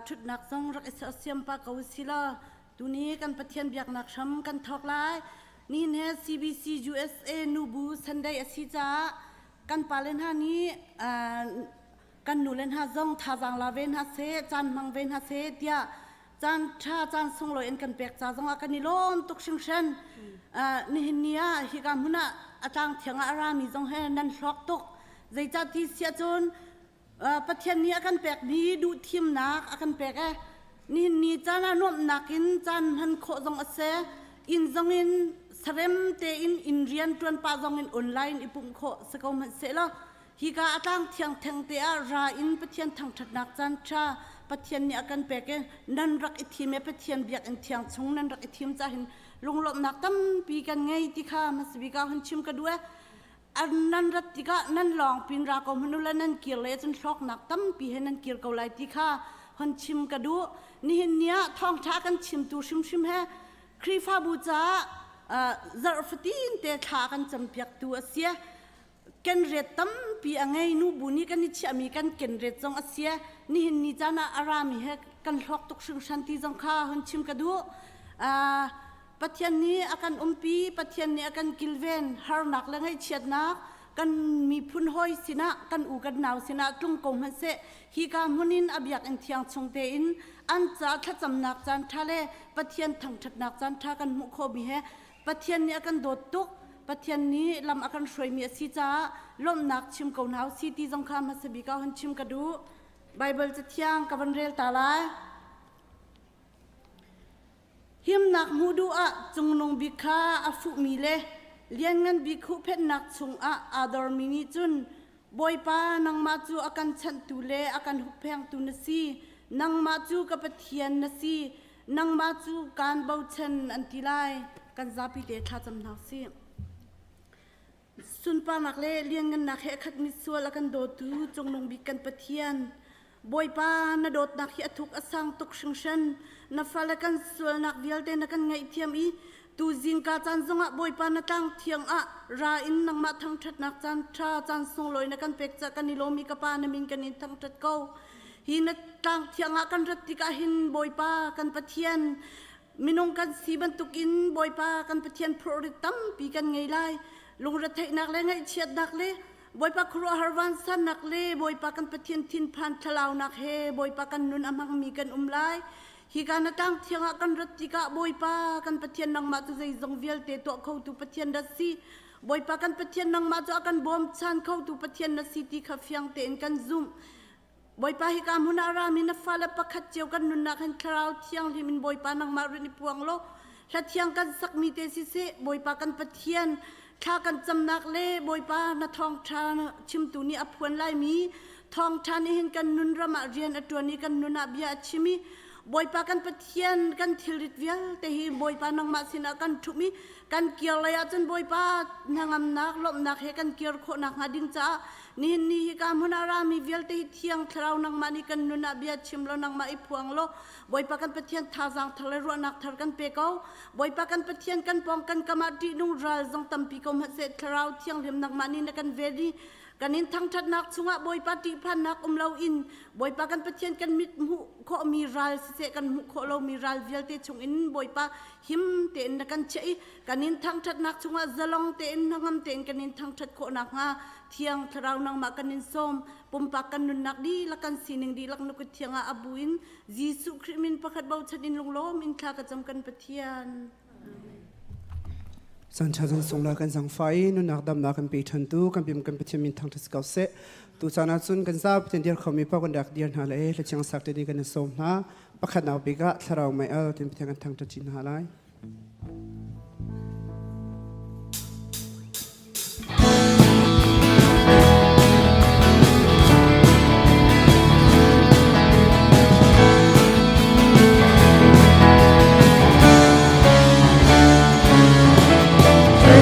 Ṭhutnak zong rak i sersiam pah ko si law tuni kan Pathian biaknak hram kan thawk lai. Nihin he CBC USA nubu Sunday a si caah kan pale hna nih kan nule hna zong thazaang la ve hna seh, caan hmang ve hna seh tiah caan ṭha caan sunglawi in kan pek ca zongah kan i lawm tuk hringhran. Nihin ni ah hika hmun ah a tlang thiang ah a rami zong he nan hlawk tuk. Zeicah ti siah cun Pathian nih a kan pekmi duhthimnak a kan pek e. Nihin ni caan ah nuamhnak in caan hman khawh zong a si. Inn zong in sarem tein inn rian ṭuan pah zong in online i pumh khawh si ko hmanh sehlaw hika a tlang thiang theng te ah ra in Pathian thangṭhatnak caan ṭha Pathian nih a kan pek i nan rak i thim i Pathian biakinn thiang chung nan rak i thim ca hin lunglawmhnak tampi kan ngei ti kha hmasa bik ah hun chim ka duh e. Nan rat tikah nan lawng pin ra ko hmanh u law nan kir le cun hlawknak tampi he nan kir ko lai ti kha hon chim ka duh. Nihin ni ah thawngṭha kan chimtu hrimhrim he Khrihfabu caah zarh fatin te thla kan campiaktu a si. Kenret tampi a ngei nubu nih kan i chiahmi kan kenret zong a si. Nihin ni caan ah a rami he kan hlawk tuk hringhran ti zong kha hon chim ka duh. Pathian nih a kan umpi, Pathian nih a kan kilven, harnak le ngaihchiatnak kan miphun hawi sinah, kan u kan nau sinah tlung ko hmanh seh, hika hmun in a biakinn thiang chung tein an ca thlacamnak caan ṭha le Pathian thangṭhatnak caan ṭha kan hmuh khawhmi he Pathian nih a kan dawt tuk, Pathian nih lam a kan hruaimi a si caah lawmhnak chim ko hna usih ti zong kha hmasa bik ah hun chim ka duh. Baibal cathiang ka van rel ta lai. Himnak hmuh duh ah cungnung bik kha a fuhmi le lianngan bik huhphenhnak chungah aa dormi nih cun Bawipa, nangmah cu a kan chanhtu le a kan hupphengtu na si. Nangmah cu ka Pathian na si. Nangmah cu kaan bochan an ti lai. Kan zapi te thlacam hna usih. Sunparnak le lianngannak he a khatmi sual a kan dawtu Cungnung Bik kan Pathian, Bawipa, na dawtnak hi a thuk a sang tuk hringhran. Na fale kan sualnak vialte na kan ngaihthiam i tu zingka caan zongah Bawipa na tlang thiang ah ra in nangmah thangṭhatnak caan ṭha caan sunglawi na kan pek caah kan i lawm i ka Pa na min kan in thangṭhat ko. Hi na tlang thiang ah kan rat tikah hin Bawipa kan Pathian Minung kan si bantukin Bawipa kan Pathian phurrit tampi kan ngei lai. Lungretheihnak le ngaihchiatnak le Bawipa khuaruahhar vansannak le Bawipa kan Pathian thinphan thlalaunak he Bawipa kan nun a hmangmi kan um lai. Hika na tlang thiang ah kan rat tikah Bawipa kan Pathian nangmah cu zeizong vialte tuah khotu Pathian na si. Bawipa kan Pathian nangmah cu a kan bawmchan khotu Pathian na si ti kha fiang tein kan zumh. Bawipa hika hmun ah rami na fale pakhat cio kan nunnak hin thlarau thianghlim in Bawipa nangmah rin i puang law hla thiang kan sakmi te siseh Bawipa kan Pathian thla kan camnak le Bawipa na thawngṭha chimtu nih a phuan laimi thawngṭha nih hin kan nun ram ah rian a ṭuan i kan nun ah bia a chim i Bawipa kan Pathian kan thilrit vialte hi Bawipa nangmah sinah kan ṭhumh i kan kir lei ahcun Bawipa hnangamnak lawmhnak he kan kir khawh nakhnga ding caah Nihin ni hika hmun ah rami vialte hi thiang thlarau nangmah nih kan nun ah bia chim law nangmah i phuang law Bawipa kan Pathian thazaang thar le ruahnak thar kan pe ko. Bawipa kan Pathian kan pawng kan kam ah ṭihnung ral zong tampi ko hmanh seh thlarau thianghlim nangmah nih na kan ven i kan in thangṭhatnak chungah Bawipa ṭihphannak um loin Bawipa kan Pathian kan mit hmuh khawhmi ral siseh kan hmuh khawh lomi ral vialte chungin Bawipa him tein na kan chiah i kan in thangṭhatnak chungah zalong tein hnangam tein kan in thangṭhat khawh nakhnga thiang thlarau nangmah kan in sawm pumpak kan nunnak dihlak kan sining dihlak na kut thiang ah a bu in Jesuh Khrih min pakhat bochan in lunglawm in thla ka cam kan Pathian. Sancha zan sung la kan zangfa i nunnak damnak kan pe ṭhan tu kan bim kan Pathian min thangṭhat ko seh. Tu caan ah cun kan zapi ten dir khomi pa kan rak dir hna le hla sak te ding kan in sawm hna. Pakhatnak bik ah thlarau mei al tin Pathian kan thangṭhat chin hna lai.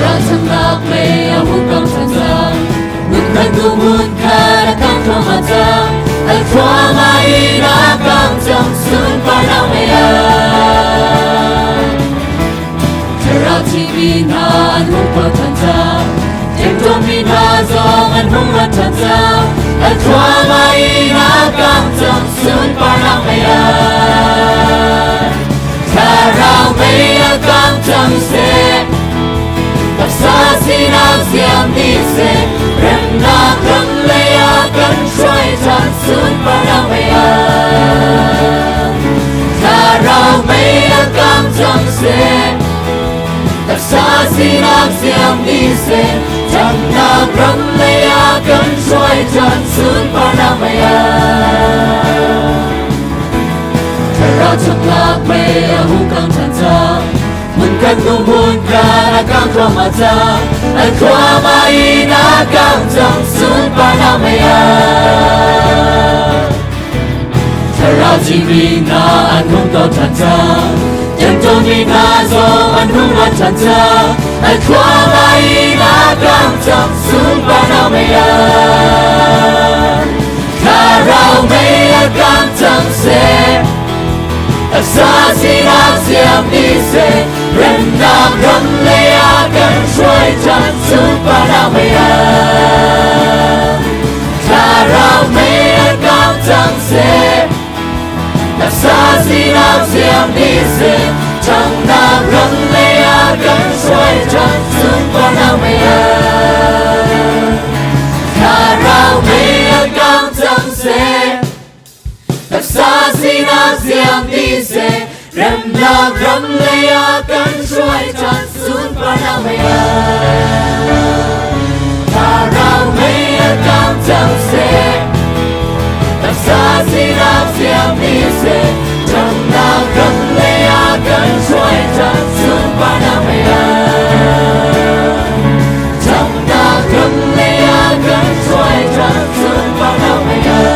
Ralchannak mei a hung kang ṭhan cang Nunkan tu hmun kha a kang thluahmah cang Al thluahmah in a kang cang sunparnak mei ah Thlarau thimi hna an hung pho ṭhan cang. Ṭemṭawmmi hna zong an hung ra ṭhan cang. An thluahmah in a kang cang sunparnak mei ah. Thlarau mei a kang cang seh. Taksa sinak siam dih seh. Remnak ram lei ah kan hruai ṭhan sunparnak mei ah. Thlarau mei a kang cang seh. Taksa sinak siam dih seh. Ṭamnak ram lei ah kan hruai ṭhan sunparnak mei ah. Thlarau chaknak mei a hung kang ṭhan cang. Hmun kan hnu hmun kan a kang thluahmah cang. An thluahmah in a kang cang sunparnak mei ah. Thlarau cimi hna an hung to ṭhan cang. Ṭemṭawmi hna zong an hung ra ṭhan cang. An thluahmah in a kang cang sunparnak mei ah. Thlarau mei a kang cang seh. Taksa sinak siam dih seh. Remnak ram lei ah kan hruai ṭhan sunparnak mei ah. Thlarau mei a kang cang seh. Taksa sinak siam dih seh. Ṭhangnak ram lei ah kan hruai ṭhan sunparnak mei ah. Thlarau mei a kang cang seh. Taksa sinak siam dih seh. Remnak ram lei ah kan hruai ṭhan sunparnak mei ah. Thlarau mei a kang cang seh. Taksa sinak siam dih seh. Ṭamnak ram lei ah kan hruai ṭhan sunparnak mei ah. Ṭamnak ram lei ah kan hruai ṭhan sunparnak mei ah.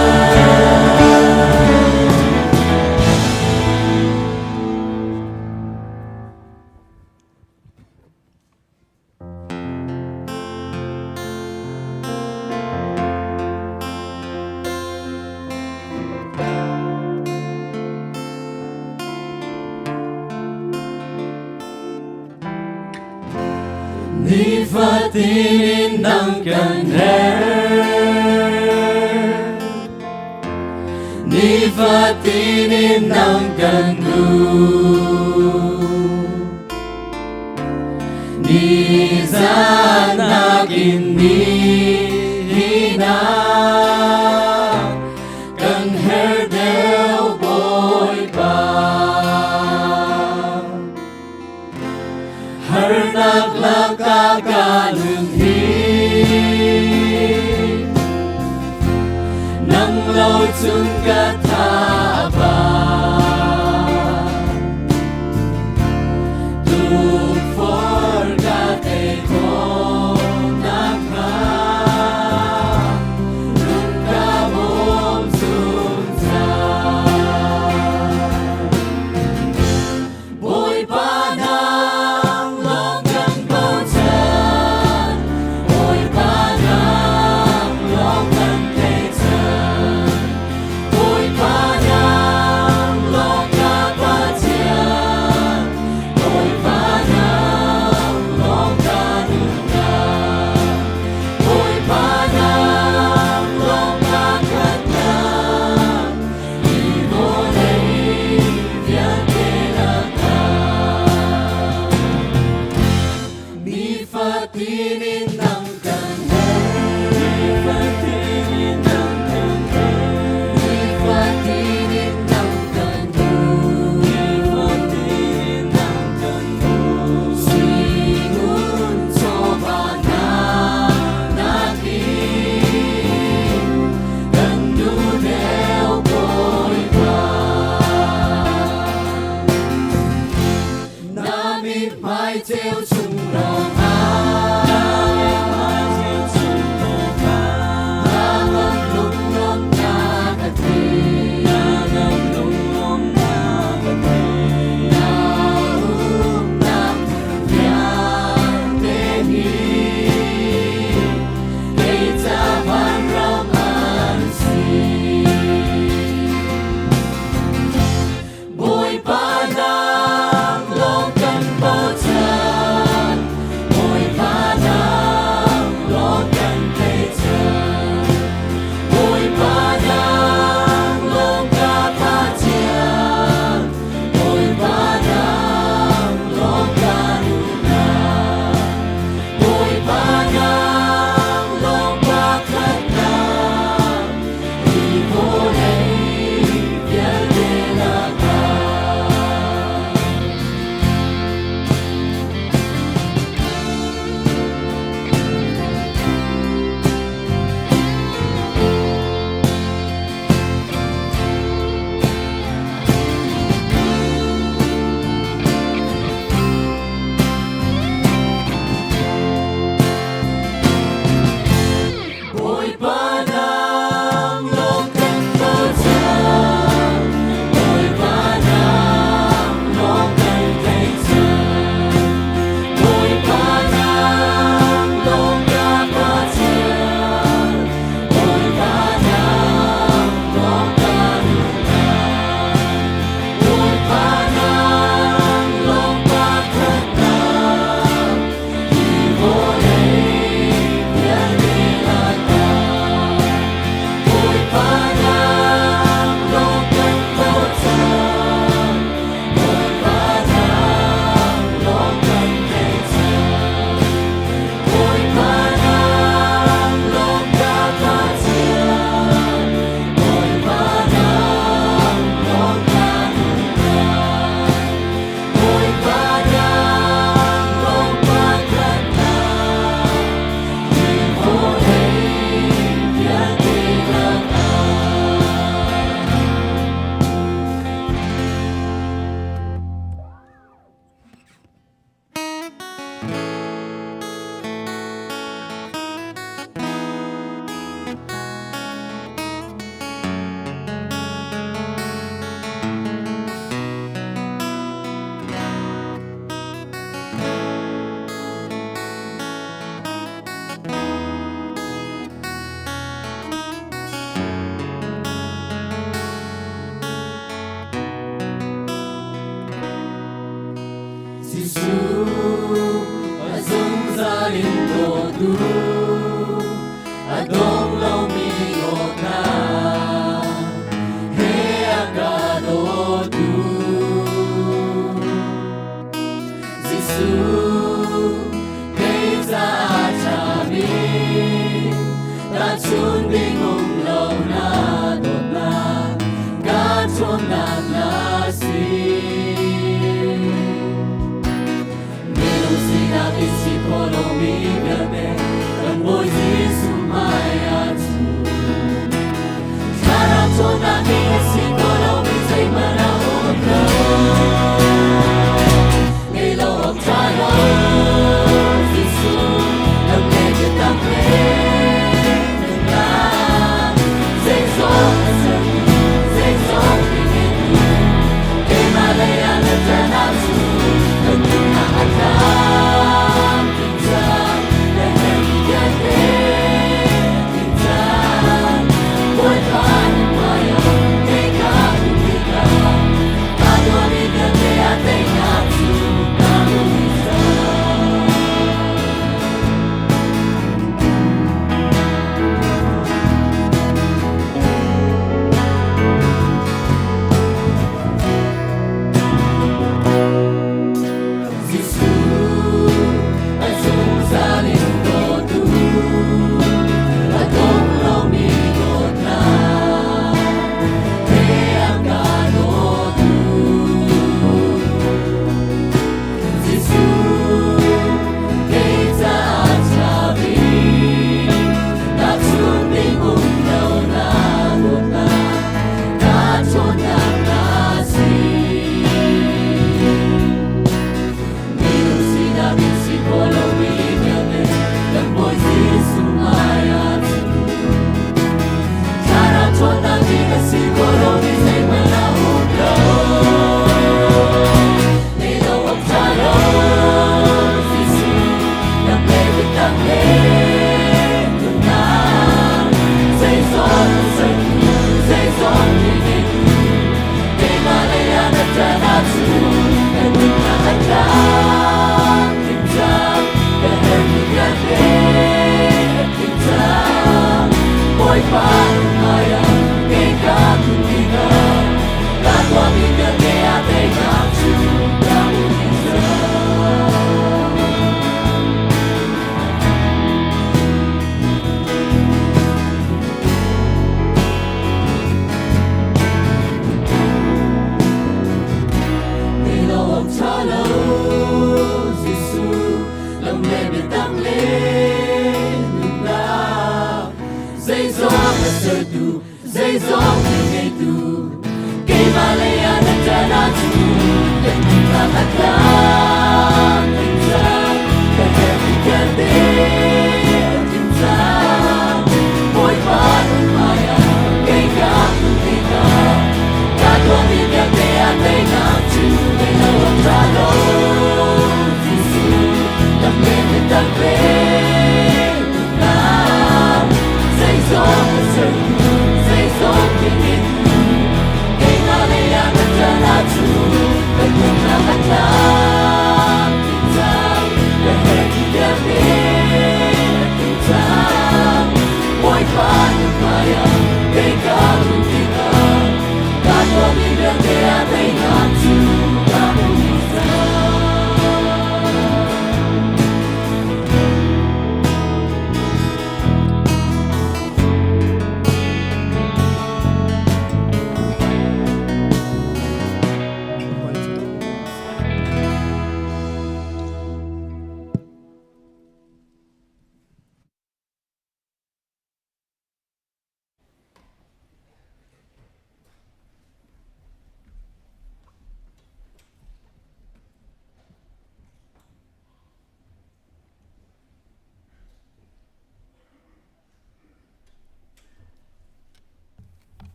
Nifatin in nang kan her. Nifatin in nang kan duh. Nizan nakin ni hina kan her deuh Bawipa. Harnak lakah ka nun hi nang lo cun ka tha a ba. Tukforh ka tei khawh nakhnga rung ka bawm zungzal. Bawipa nang lawng kan bochan, Bawipa nang lawng kan tlaihchan. Bawipa nang lawng ka Pathian, Bawipa nang lawng ka nunnak. Bawipa nang lawng ka khatnak, hi vawlei vialte lakah. Nifatin in nang kan herh. Nifatin in nang kan herh. Nifatin in nang kan duh. Nifatin in nang kan duh. Singun chawva hna nakin kan duh deuh Bawipa. Na mithmai ceu chung lawngah Na ngam lunglawmhnak a tling. Na umnak vialte hi kei ca vanram an si. Bawipa nang lawng kan bochan. Bawipa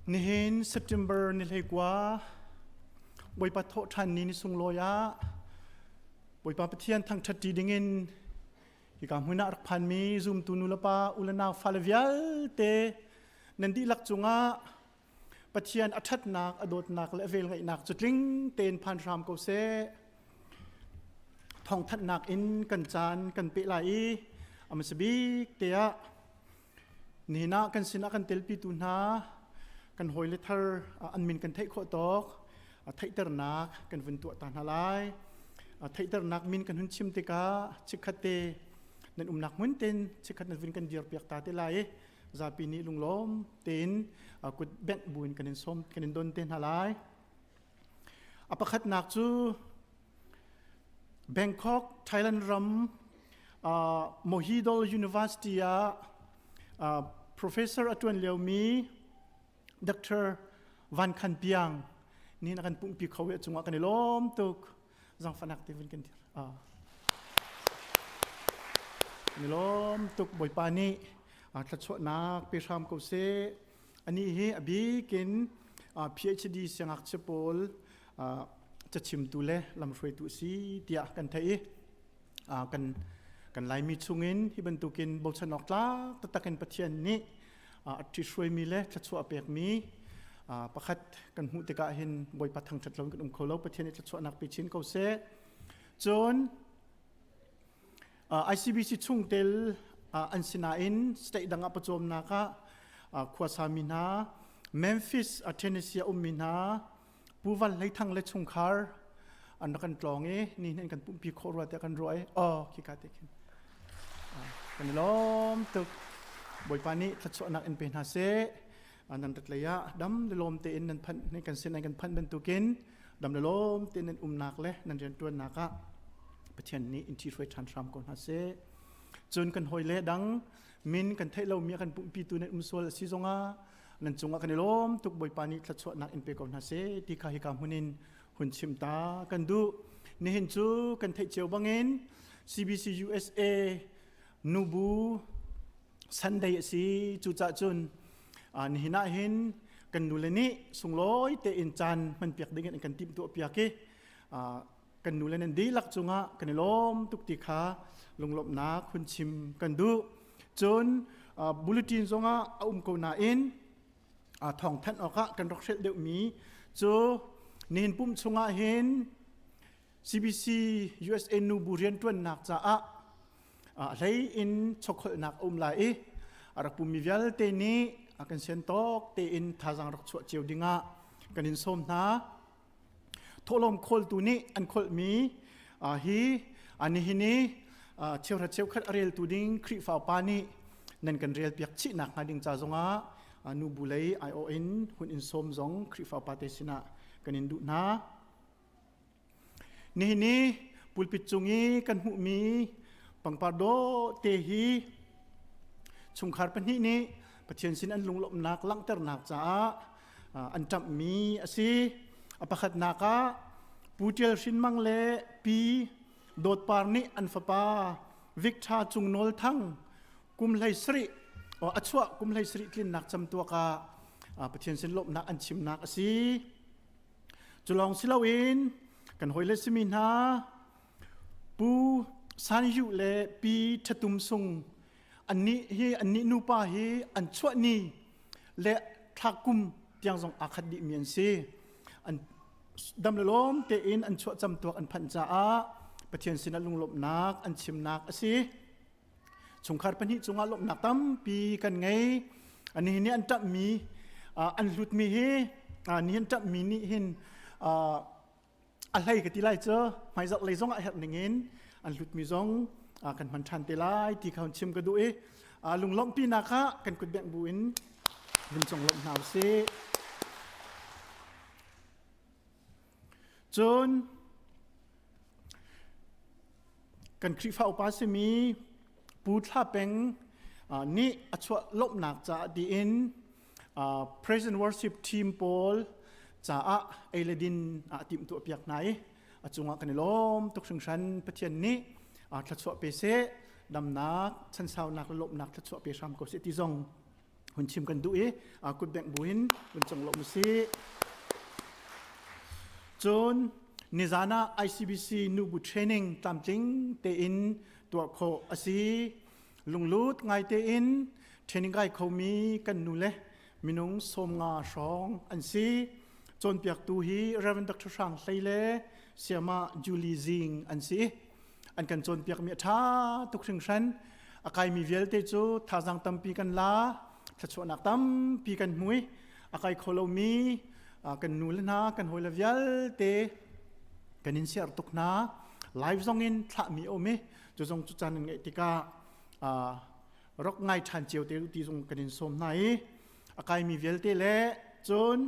Nihin September ni 19 Bawipa thawhṭhan ni ni sunglawi ah Bawipa Pathian thangṭhat ṭi dingin hika hmun ah rak phanmi zumtu nulepa ulenau fale vialte nan dihlak cungah Pathian a ṭhatnak, a dawtnak le a velngeihnak cu tling tein phan hram ko seh. Thawngthanhnak in kan caan kan peh lai i a hmasa bik te ah nihin ah kan sinah kan telpitu hna kan hawile thar an min kan theih khawh tawk theihternak kan vun tuah ta hna lai. Theihternak min kan hun chim tikah chikkhat te nan umnak hmun ten chikkhat nan vun kan dir piak ta te lai i zapi nih lunglawm tein kut bengh buin kan in sawm kan in don te hna lai. A pakhatnak cu Bangkok, Thailand ram Mohidol University ah professor a ṭuan liomi Dr. Van Khan Piang nih a kan pumhpi kho i a cungah kan i lawm tuk. Zangfahnak te vun kan dir. Kan i lawm tuk Bawipa nih thluachuahnak pe hram ko seh. Anih hi a bik in PhD siangngakchia pawl cachimtu le lamhruaitu a si tiah kan theih i kan kan Laimi chungin hi bantukin bochan awk tlak taktak in Pathian nih a ṭhihruaimi le thluachuah a pekmi pakhat kan hmuh tikah hin Bawipa thangṭhat lo in kan um kho lo. Pathian nih thluachuahnak pe chin ko seh. Cun ICBC chungtel an si nain state dang ah pawcawmnak ah khuasami hna Memphis, Tennessee a ummi hna Pu Van Hlei Thang le chungkhar an rak kan tlawng i ni hin kan pumpi khawh rua tiah kan ruah i oh khika te khin kan i lawm tuk. Bawipa nih thluachuahnak in pe hna seh. Nan rat lei ah dam le lawm tein nan phanh kan sin an kan phanh bantukin dam le lawm tein nan umnak le nan rianṭuannak ah Pathian nih in ṭhihruai ṭhan hram ko hna seh. Cun kan hawi le dang min kan theih lomi a kan pumhpitu nan um sual a si zongah nan cungah kan i lawm tuk. Bawipa nih thluachuahnak in pe ko hna seh ti kha hika hmun in hun chim ta kan duh. Nihin cu kan theih cio bangin CBC USA nubu Sunday a si. Cucah cun nihin ah hin kan nule nih sunglawi tein caan hmanpiak ding in kan timhtuah piak i kan nule nan dihlak cungah kan i lawm tuk ti kha lunglawmhnak hun chim kan duh. Cun bulletin zongah a um ko nain thawngthanh awkah kan rak hrelh deuhmi cu nihin pum chungah hin CBC USA nubu rianṭuannak caah a hlei in chokholhnak a um lai i a rak pummi vialte nih a kan sian tawk tein thazaang rak chuah cio dingah kan in sawm hna. Thawhlawm khawltu nih an kholhmi hi nihin i cheuhra cheukhat a reltu ding Khrihfa upa nih nan kan relpiak chihnak hnga ding ca zongah nubu lei aiawh in hun in sawm zong Khrihfa upa te sinah kan in duh hna. Nihin i pulpit cung i kan hmuhmi pangpar dawh te hi chungkhar pahnih nih Pathian sin an lunglawmhnak langhternak caah an ṭamhmi a si. A pakhatnak ah Pu Ṭial Hrin Mang le Pi Dawt Par nih an fapa Victor Cung Nawl Thang kum 17 a chuah kum 17 tlinnak camtuak ah Pathian sin lawmhnak an chimnak a si. Cu lawng si loin kan hawile simi hna Pu San Yu le Pi Ṭhatum Sung annih hi annih nupa hi an chuah ni le thlakum tiang zong aa khat dihmi an si. An dam le lawm tein an chuah camtuak an phanh caah Pathian sinah lunglawmhnak an chimnak a si. Chungkhar pahnih cungah lawmhnak tampi kan ngei. Ani nih an ṭamhmi an hlutmi hi ni an ṭamhmi nih hin a hlei ka ti lai cu hmaizarh lei zong ah herh ningin an hlutmi zong kan hman ṭhan te lai ti kha hun chim ka duh i lunglawmhpinak ah kan kut bengh bu in vun conglawmh hna usih. Cun kan Khrihfa upa simi Pu Thla Peng nih a chuah lawmhnak caah tiin Present Worship Team pawl caah ei le din ah timhtuah piak hna i a cungah kan i lawm tuk hringhran. Pathian nih thluachuah pe seh, damnak, chansaunak le lawmhnak thluachuah pe hram ko seh ti zong. Hun chim kan duh i kut bengh buin hun cong lo mu si. Cun nizan ah ICBC nubu training tlamtling tein tuah khawh a si. Lunglut ngai tein training kai khomi kan nu le minung 50 hrawng an si. Cawnpiaktu hi Reverend Dr. Hrang Hlei le Siama Julie Zing an si. An kan cawnpiakmi a ṭha tuk hringhran. A kaimi vialte cu thazaang tampi kan la, thluachuahnak tampi kan hmui. A kai kho lomi kan nu le hna, kan hawile vialte kan in siar tuk hna. Live zong in thlahmi a um i cu zong cu caan in ngeih tikah rok ngai ṭhan cio te ti zong kan in sawm hna i a kaimi vialte le cun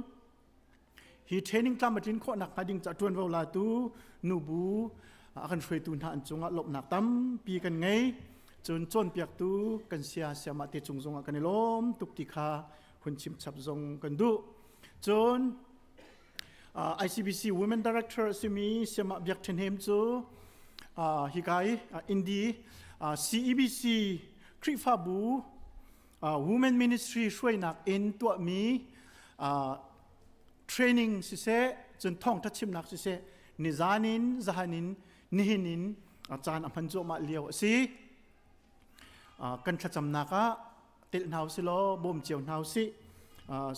Hi training tlam a tlin khawhnak hnga ding ca ṭuanvo latu nubu a kan hruaitu hna an cungah lawmhnak tampi kan ngei. Cun cawnpiaktu kan sia siamah te cung zongah kan i lawm tuk ti kha hun chim chap zong kan duh. Cun ICBC Women Director a simi Siamah Biak Ṭhen Hem cu hika i Indi CEBC Khrihfabu Women Ministry hruainak in tuahmi training siseh cun thawngṭha chimnak siseh nizan in zahan in nihin in caan a hman cuahmah lio a si. Kan thlacamnak ah telh hna usih law bawm cio hna usih.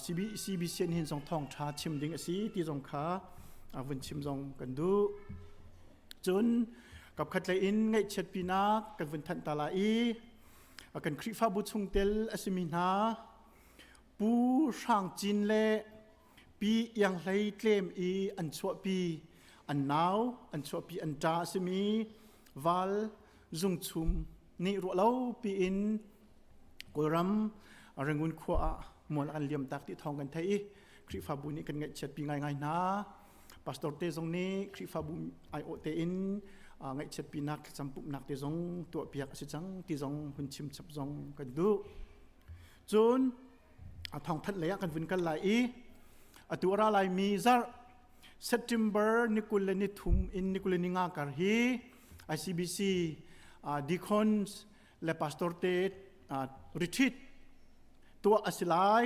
CBC hin zong thawngṭha chim ding a si ti zong kha vun chim zong kan duh. Cun kapkhat lei in ngaihchiat pinak kan vun thanh ta lai i kan Khrihfabu chungtel a simi hna Pu Hrang Cin le Pi Iang Hlei Tlem i an chuahpi an nau an chuahpi an ṭa a simi Val Zung Chum nih ruahlo piin Kawlram Rangoon khua ah mual an liam tak ti thawng kan theih i Khrihfabu nih kan ngaihchiatpi ngaingai hna. Pastor te zong nih Khrihfabu aiawh tein ngaihchiatpinak thlacam pumhnak te zong tuahpiak a si cang ti zong hun chim chap zong kan duh. Cun a thawngthanh lei ah kan vun kal lai i atu a ra laimi zarh September ni 23 in ni 25 kar hi ICBC deacons le pastor te retreat tuah a si lai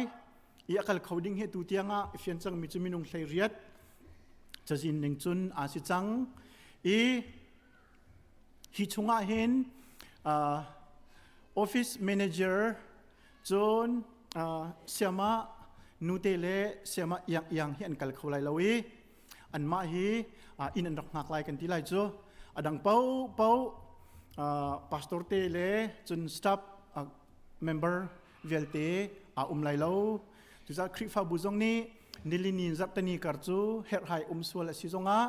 i a kal kho ding hi tu tiang ah i fian cangmi cu minung 18 cazin ning cun aa si cang i hi chungah hin office manager cun siama nute le siama iang iang hi an kal kho lai lo i anmah hi inn an rak hngak lai kan ti lai cu a dang po po pastor te le cun staff member vialte aa um lai lo cucaah Khrihfabu zong nih nilini zarhteni kar cu herhhai um sual a si zongah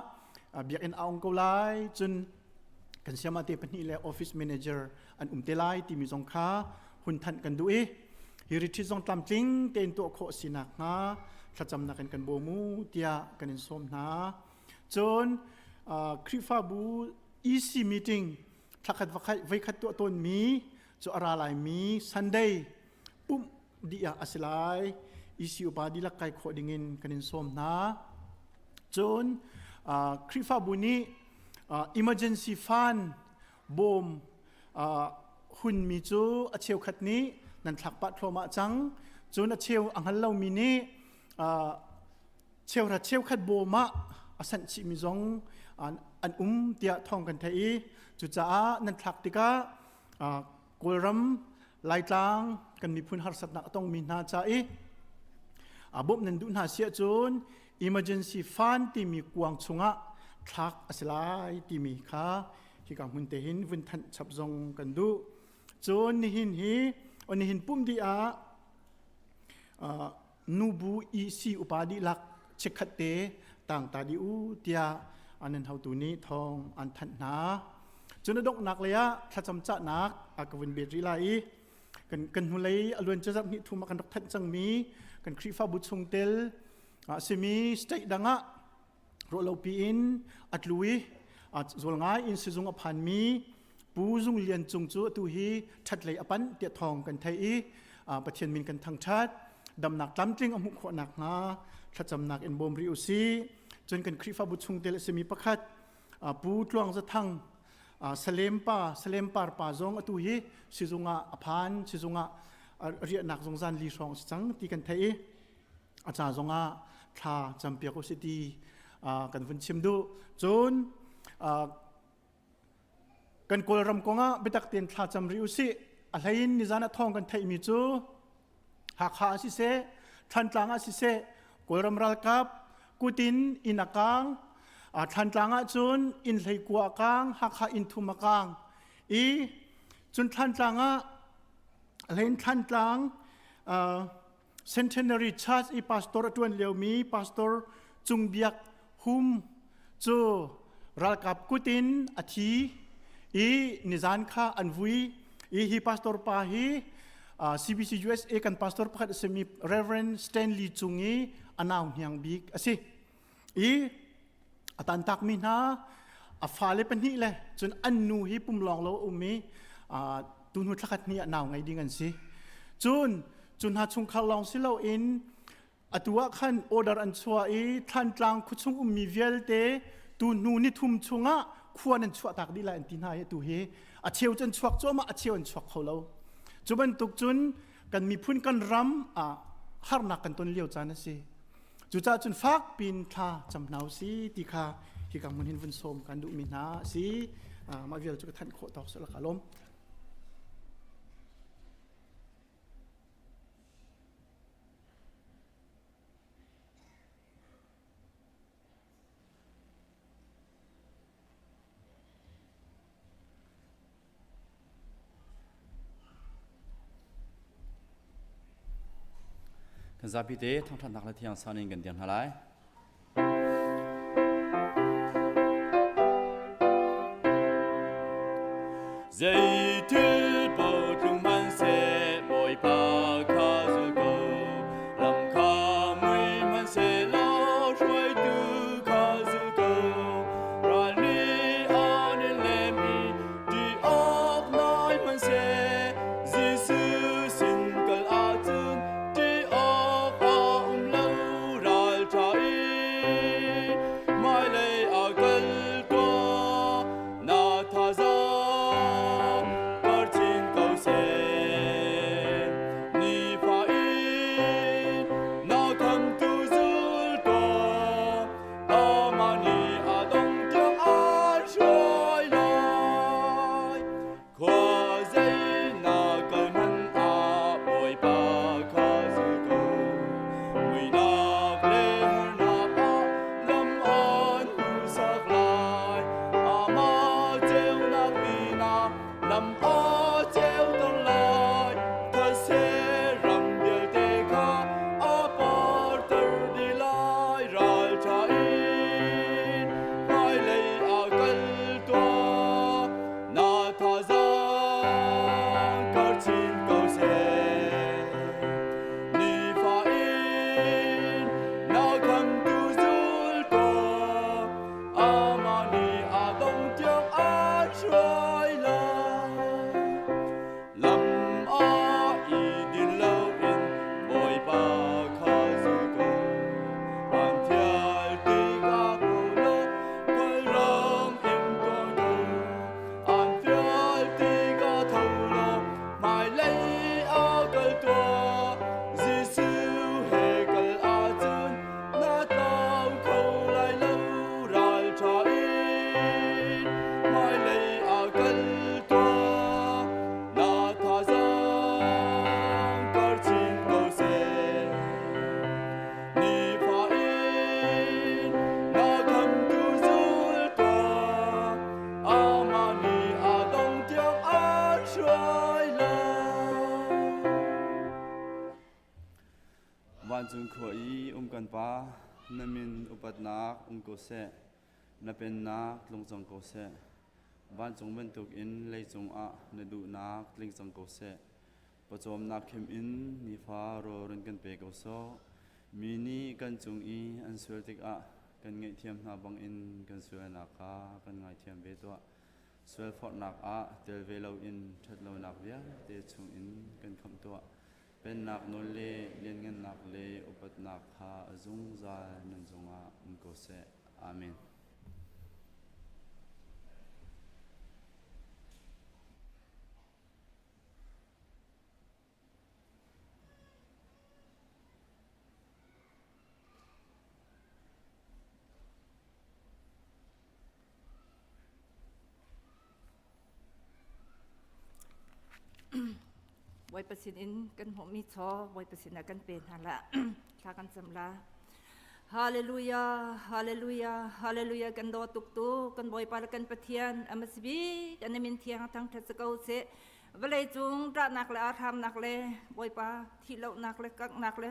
biakinn a ong ko lai cun kan siama te pahnih le office manager an um te lai timi zong kha hun thanh kan duh i hi retreat zong tlamtling tein tuah khawh si nakhnga thlacamnak in kan bawm u tiah kan in sawm hna cun Khrihfabu EC meeting thlakhat voikhat tuah tawnmi cu a ra laimi Sunday pumh dih ah a si lai. EC upa dihlak kai khawh dingin kan in sawm hna. Cun Khrihfabu nih emergency fund bawm hunmi cu a cheukhat nih nan thlak pah thluahmah cang. Cun a cheu a hngal lomi nih cheuhra cheukhat bawm ah a sanh chihmi zong an um tiah thawng kan theih i cucaah nan thlak tikah Kawlram Laitlang kan miphun harsatnak a tongmi hna ca i bawmh nan duh hna si ahcun emergency fund timi kuang chungah thlak a si lai timi kha hika hmun te hin vun thanh chap zong kan duh. Cun nihin hi nihin pum dih ah nubu EC upa dihlak chikkhat te tang ta dih u tiah an in hotu nih thawng an thanh hna. Cun a donghnak lei ah thlacam cahnak a ka vun bet rih lai i kan kan hnulei a luan cazap hnih thum ah kan rak thanh cangmi kan Khrihfabu chungtel a simi state dang ah ruahlopi in a tlu i zual ngai in sizung a phanmi Pu Zung Lian Cung cu atu hi ṭhatlei a panh tiah thawng kan theih i Pathian min kan thangṭhat. Damnak tlamtling a hmuh khawh nakhnga thlacamnak in bawm rih u sih. Cun kan Khrihfabu chungtel a simi pakhat Pu Tluang Za Thang Salem pa Salem Par pa zong atu hi sizung ah a phan sizung ah. Riahnak zong zan li hrawng si cang ti kan theih i a ca zongah thla campiak u si ti kan vun chim duh. Cun kan Kawlram kongah biatak tein thla cam rih u sih. A hleiin nizan ah thawng kan theihmi cu Hakha ah siseh, Thantlang ah siseh, Kawlram ralkap kutin inn a kaang. Thantlang ah cun inn hleikua a kaang, Hakha inn thum a kaang. I cun Thantlang ah hlein Thantlang Centenary Church i pastor a ṭuan liomi Pastor Cung Biak Hum cu ralkap kut in a thi i nizan kha an vui i hi pastor pa hi CBC USA kan pastor pakhat a simi Reverend Stanley Cung i a nau hniang bik a si. I a tantakmi hna a fale pahnih le cun an nu hi pum lawng lo a um i tuhnu thlakhat hnih ah nau ngei ding an si. Cun cu hna chungkhar lawng si loin atu ah khan order an chuah i Thlantlang khuachung ummi vialte tu hnu ni thum chungah khua nan chuahtak dih lai an ti hna i atu hi a cheu cu an chuak cuahmah a cheu an chuak kho lo. Cu bantuk cun kan miphun kan ram ah harnak kan ton lio caan a si. Cucaah cun fak pin thla cam hna usi ti kha hika hmun hin vun sawm kan duhmi hna a si. Mah vial cu ka thanh khawh tawk seh ka lawm. Kan zapi te thangṭhatnak le thiang san in kan dir hna lai. Zeitil potlung hmanhseh Bawipa kha zul ko lam kha mui hmanhsehlaw hruaitu kha zul ko ral nih an in lem i ti awk nai hmanhseh Jesuh sin kal ahcun ti awk a um lo ralṭha in hmailei ah kal tuah na thazaang kar chin ko seh nifa in na khamtu zul tuah amah nih a dong tiang an hruai lai khua zei na kal hmanh ah Bawipa kha zul ko muihnak le harnak ah lam an hmuhsak lai amah ceunak pinah lam a ceuter lai thase ram vialte kha a parter dih lai ralṭha in hmailei ah kal tuah na thazaang kar chin ko seh nifa in na khamtu zul tuah amah nih a dong tiang an hruai lai lam ah i din loin Bawipa kha zul ko an thial tikah ko law Kawlram in tuah ko an fial tikah tho law hmailei ah kal tuah Jesuh he kal ahcun na tlau kho lai lo ralṭha in hmailei ah kal tuah na thazaang kar chin ko seh nifa in na khamtu zul tuah amah nih a dong tiang an hruai lai. Vancung khua i um kan Pa, na min upatnak um ko seh, na pennak tlung cang ko seh. Vancung bantukin leicung ah na duhnak tling cang ko seh. Pawcawmnak khim in nifa rawl run kan pe ko sawh. Mi nih kan cung i an sual tikah kan ngaihthiam hna bangin kan sualnak kha kan ngaithiam ve tuah. Sualforhnak ah tel ve loin ṭhatlonak vialte chungin kan khamh tuah. Pennak nawl le lianngannak le upatnak kha a zungzal nan cungah um ko seh. Amen. Bawipa sin in kan hmuhmi chaw Bawipa sinah kan pe hna la. Thla kan cam la. Hallelujah, hallelujah, hallelujah kan daw tuk tu kan Bawipa le kan Pathian amasbi kan min thiang thang that ko se vawlei cung ṭahnak le arhamnak le Bawipa thihlohnak le kaknak le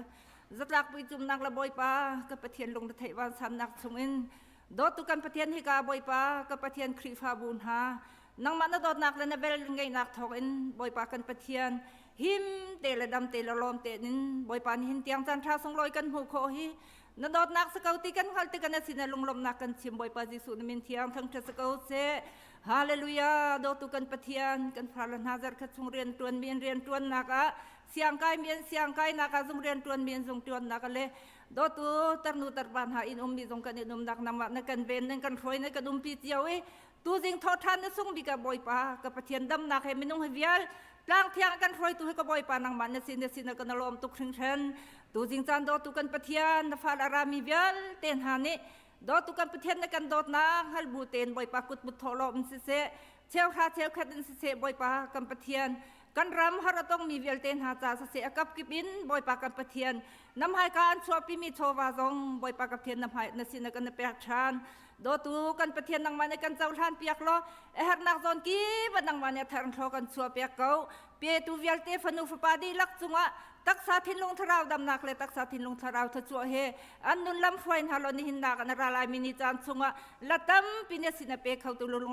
zatlak puicumnak le Bawipa ka Pathian lung theih vansannak chungin dawtu kan Pathian hika Bawipa ka Pathian Khrihfabu hna nangmah na dawtnak le na vel ngeihnak thawngin Bawipa kan Pathian him te le dam te le lawm te in Bawipa nih hin tiang caan ṭha sunglawi kan hmuh khawh hi na dawtnak si ko ti kan hngalh ti kan sin lunglawmhnak kan chim Bawipa Jesuh na min thiang thangṭhat si ko seh Hallelujah dawtu kan Pathian kan farle hna zarkhat chung rian ṭuan mi an rian ṭuannak ah siangkai mi an siangkai nak ah zung rian ṭuan mi an zung ṭuannak le dawtu tarnu tarpa hna in ummi zong kan in umnak namah na kan ven nan kan hruai na kan umpi cio i tuzing thawh ṭhan na sung bik ah Bawipa ka Pathian damnak he minung he vial tlang thiang kan hruaitu he ka Bawipa nangmah na sin na sin kan lawm tuk hringhran tuzing caan dawtu kan Pathian na fal a rami vialte hna nih dawtu kan Pathian na kan dawtnak hngal bu tein Bawipa kut but thawh lawm siseh cheuhra cheukhat in siseh Bawipa kan Pathian kan ram har a tongmi vialte hna ca siseh a kapkip in Bawipa kan Pathian nam haika an chuahpimi chawva zong Bawipa ka Pathian na hmai na sin kan na pek ṭhan Dawtu kan Pathian nangmah nih kan cohlan piak law a hernak zawn kip ah nangmah nih a thar thlo kan chuah piak ko. Petu vialte fanu fapa dihlak cungah taksa thinlung thlarau damnak le taksa thinlung thlarau thachuah he an nun lam hruai hna law nihin nak an ra lai mi ni caan chungah la tampi ne sin a pe khotu lung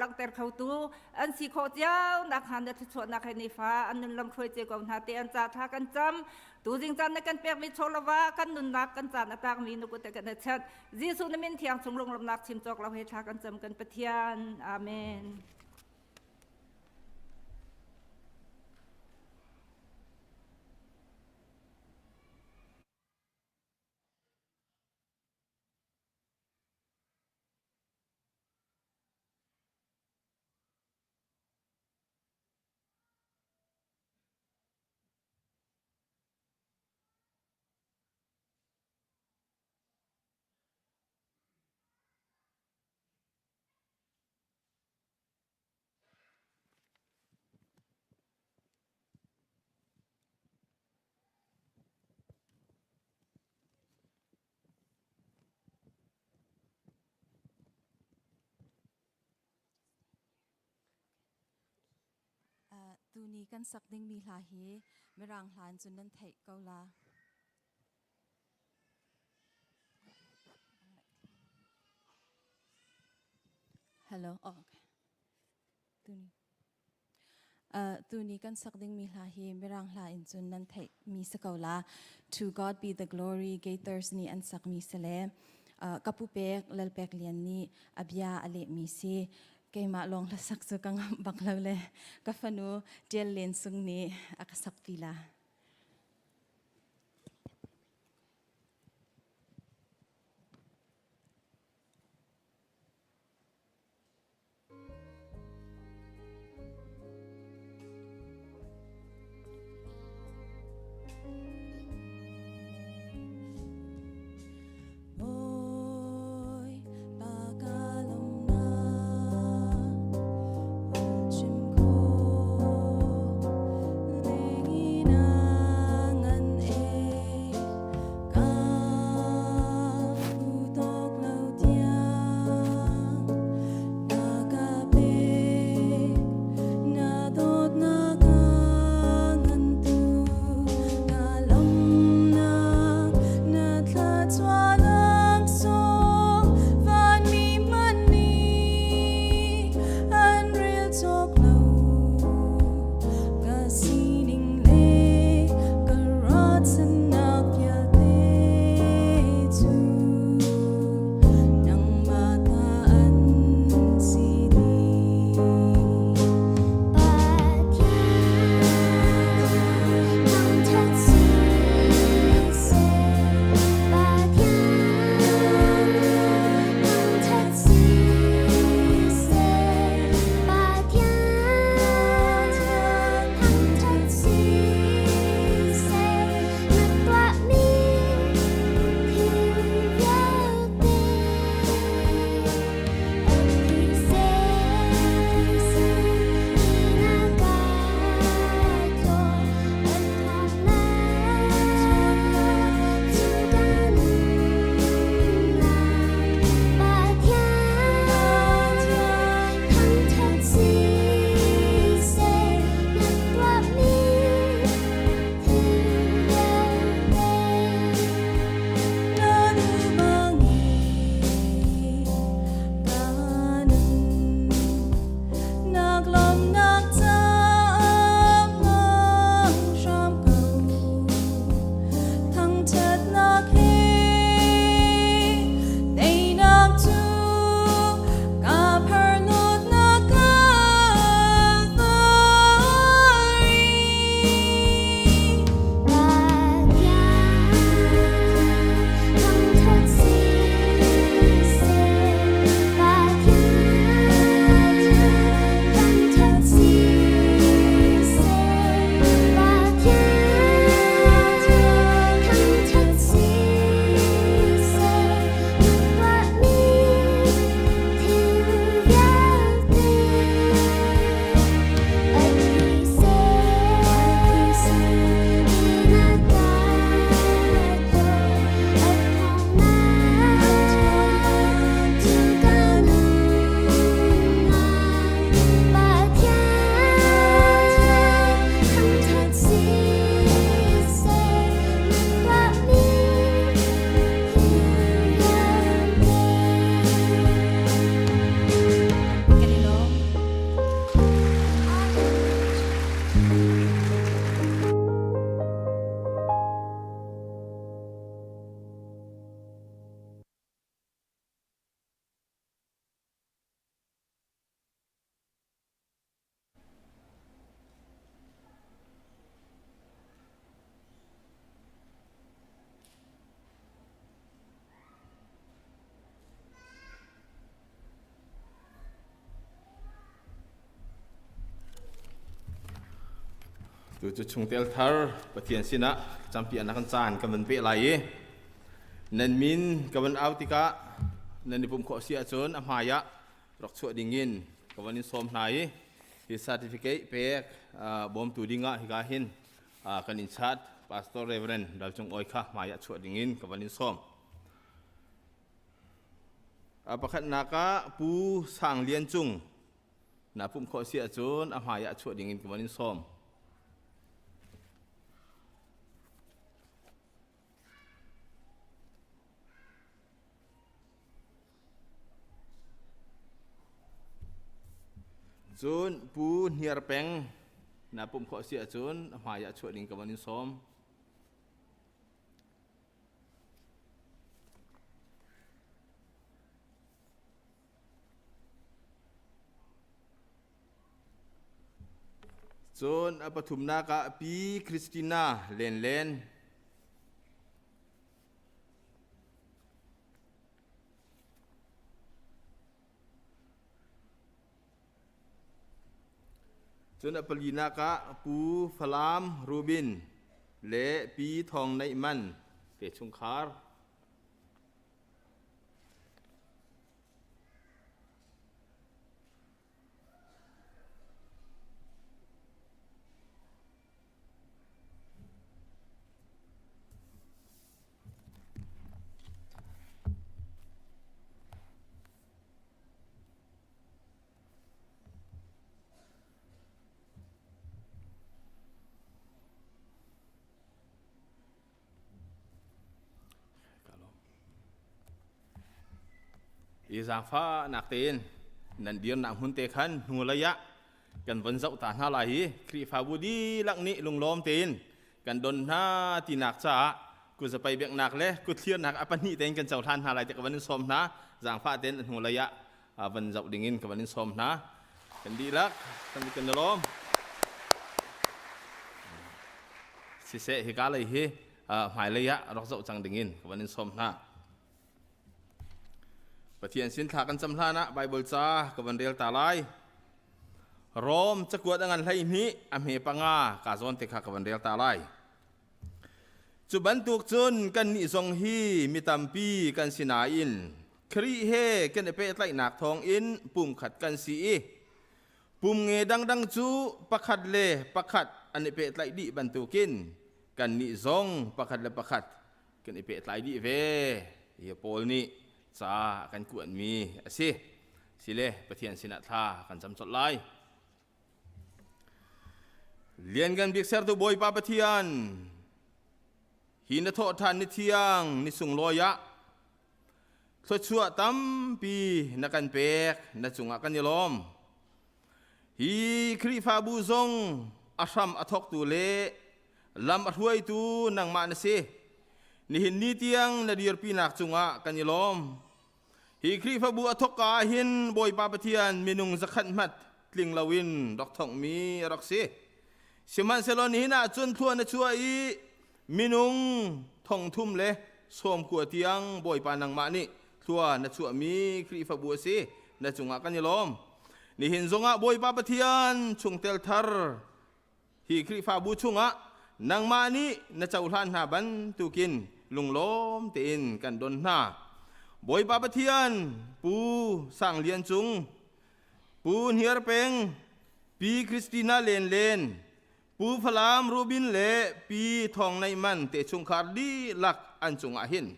langhter khotu an si khawh cio nak han na thachuahnak he nifa an nun lam hruai cio ko hna te an ca tha kan cam tuzing caan na kan pekmi chawlava kan nunnak kan caan a takmi nukut kan chat Jesuh na min thiang chung lunglawmhnak chim cawk lo he thla kan cam kan Pathian. Amen. Tuni kan sak dingmi hla hi Mirang hla in cun nan theih ko la. Hello. Oh, okay. Tuni. Uh, tuni kan sak dingmi hla hi Mirang hla in cun nan theih mi si ko la. To God be the glory Gators nih an sak mi si le uh, kapu pek lalpek lian nih a bia a leh mi si. Keimah lawng hla sak cu ka ngamh bak lo le ka fanu Tial Len Sung nih a ka sak pi la. Tu cu chungtel thar Pathian sinah campian kan caan kan van peh lai i nan min ka van au tikah nan i pumh khawh si ahcun a hmai ah rak chuah dingin ka van in sawm hna i hi certificate pek bawmtu dingah hika hin kan in chat Pastor Reverend Dal Cung Oi kha hmai ah chuah dingin ka van in sawm. Pakhatnak ah Pu Sang Lian Cung na pumh khawh si ahcun a hmai ah chuah dingin ka van in sawm. Cun Pu Hniar Peng na pumh khawh si ahcun a hmai ah chuah ding ka van in sawm. Cun a pathumnak ah Pi Christina Lenlen. Cun a palinak ah Pu Falam Rubin le Pi Thawng Neih Man te chungkhar. I zaangfahnak tein nan dirnak hmun te khan hnulei ah kan von zoh ta hna lai i Khrihfabu dihlak nih lunglawm tein kan don hna tinak caah kuzapei biaknak le kuthlirnak a pahnih tein kan cohlan hna lai ti ka van in sawm hna. Zaangfah tein hnulei ah van zoh dingin ka van in sawm hna. Kan dihlak kan i lawm. Siseh, hika lei hi hmailei ah rak zoh cang dingin ka van in sawm hna. Pathian sin thla kan cam hlan ah Bible ca ka van rel ta lai. Rom cakuat a ngan 12 a hme 5 ka zawn te kha ka van rel ta lai. Cu bantuk cun kannih zong hi mi tampi kan si nain Khrih he kan i pehtlaihnak thawngin pumkhat kan si i pum nge dangdang cu pakhat le pakhat an i pehtlaih dih bantukin kannih zong pakhat le pakhat kan i pehtlai dih ve. Hi Paul nih ca a kan kuanmi a si. Sile Pathian sinah thla kan cam colh lai. Lianngan bik sertu Bawipa Pathian, hi na thawhṭhan ni thiang ni sunglawi ah thluachuah tampi na kan pek, na cungah kan i lawm. Hi Khrihfabu zong a hram a thawktu le lam a hruaitu nangmah na si. Nihin ni tiang na dirpinak cungah kan i lawm. Hi Khrihfabu a thawkka ah hin Bawipa Pathian minung 100 hmat tling loin rak thonghmi a rak si. Sihmanhsehlaw nihin ah cun thluan a chuah i minung 390 tiang Bawipa nangmah nih thlua na chuahmi Khrihfabu a si. Na cungah kan i lawm. Nihin zongah Bawipa Pathian chungtel thar Hi Khrihfabu chungah nangmah nih na cohlan hna bantukin lunglawm tein kan don hna. Bawipa Pathian, Pu Sang Lian Cung, Pu Hniar Peng, Pi Christina Len Len, Pu Falam Rubin le Pi Thawng Neih Man te chungkhar dihlak an cungah hin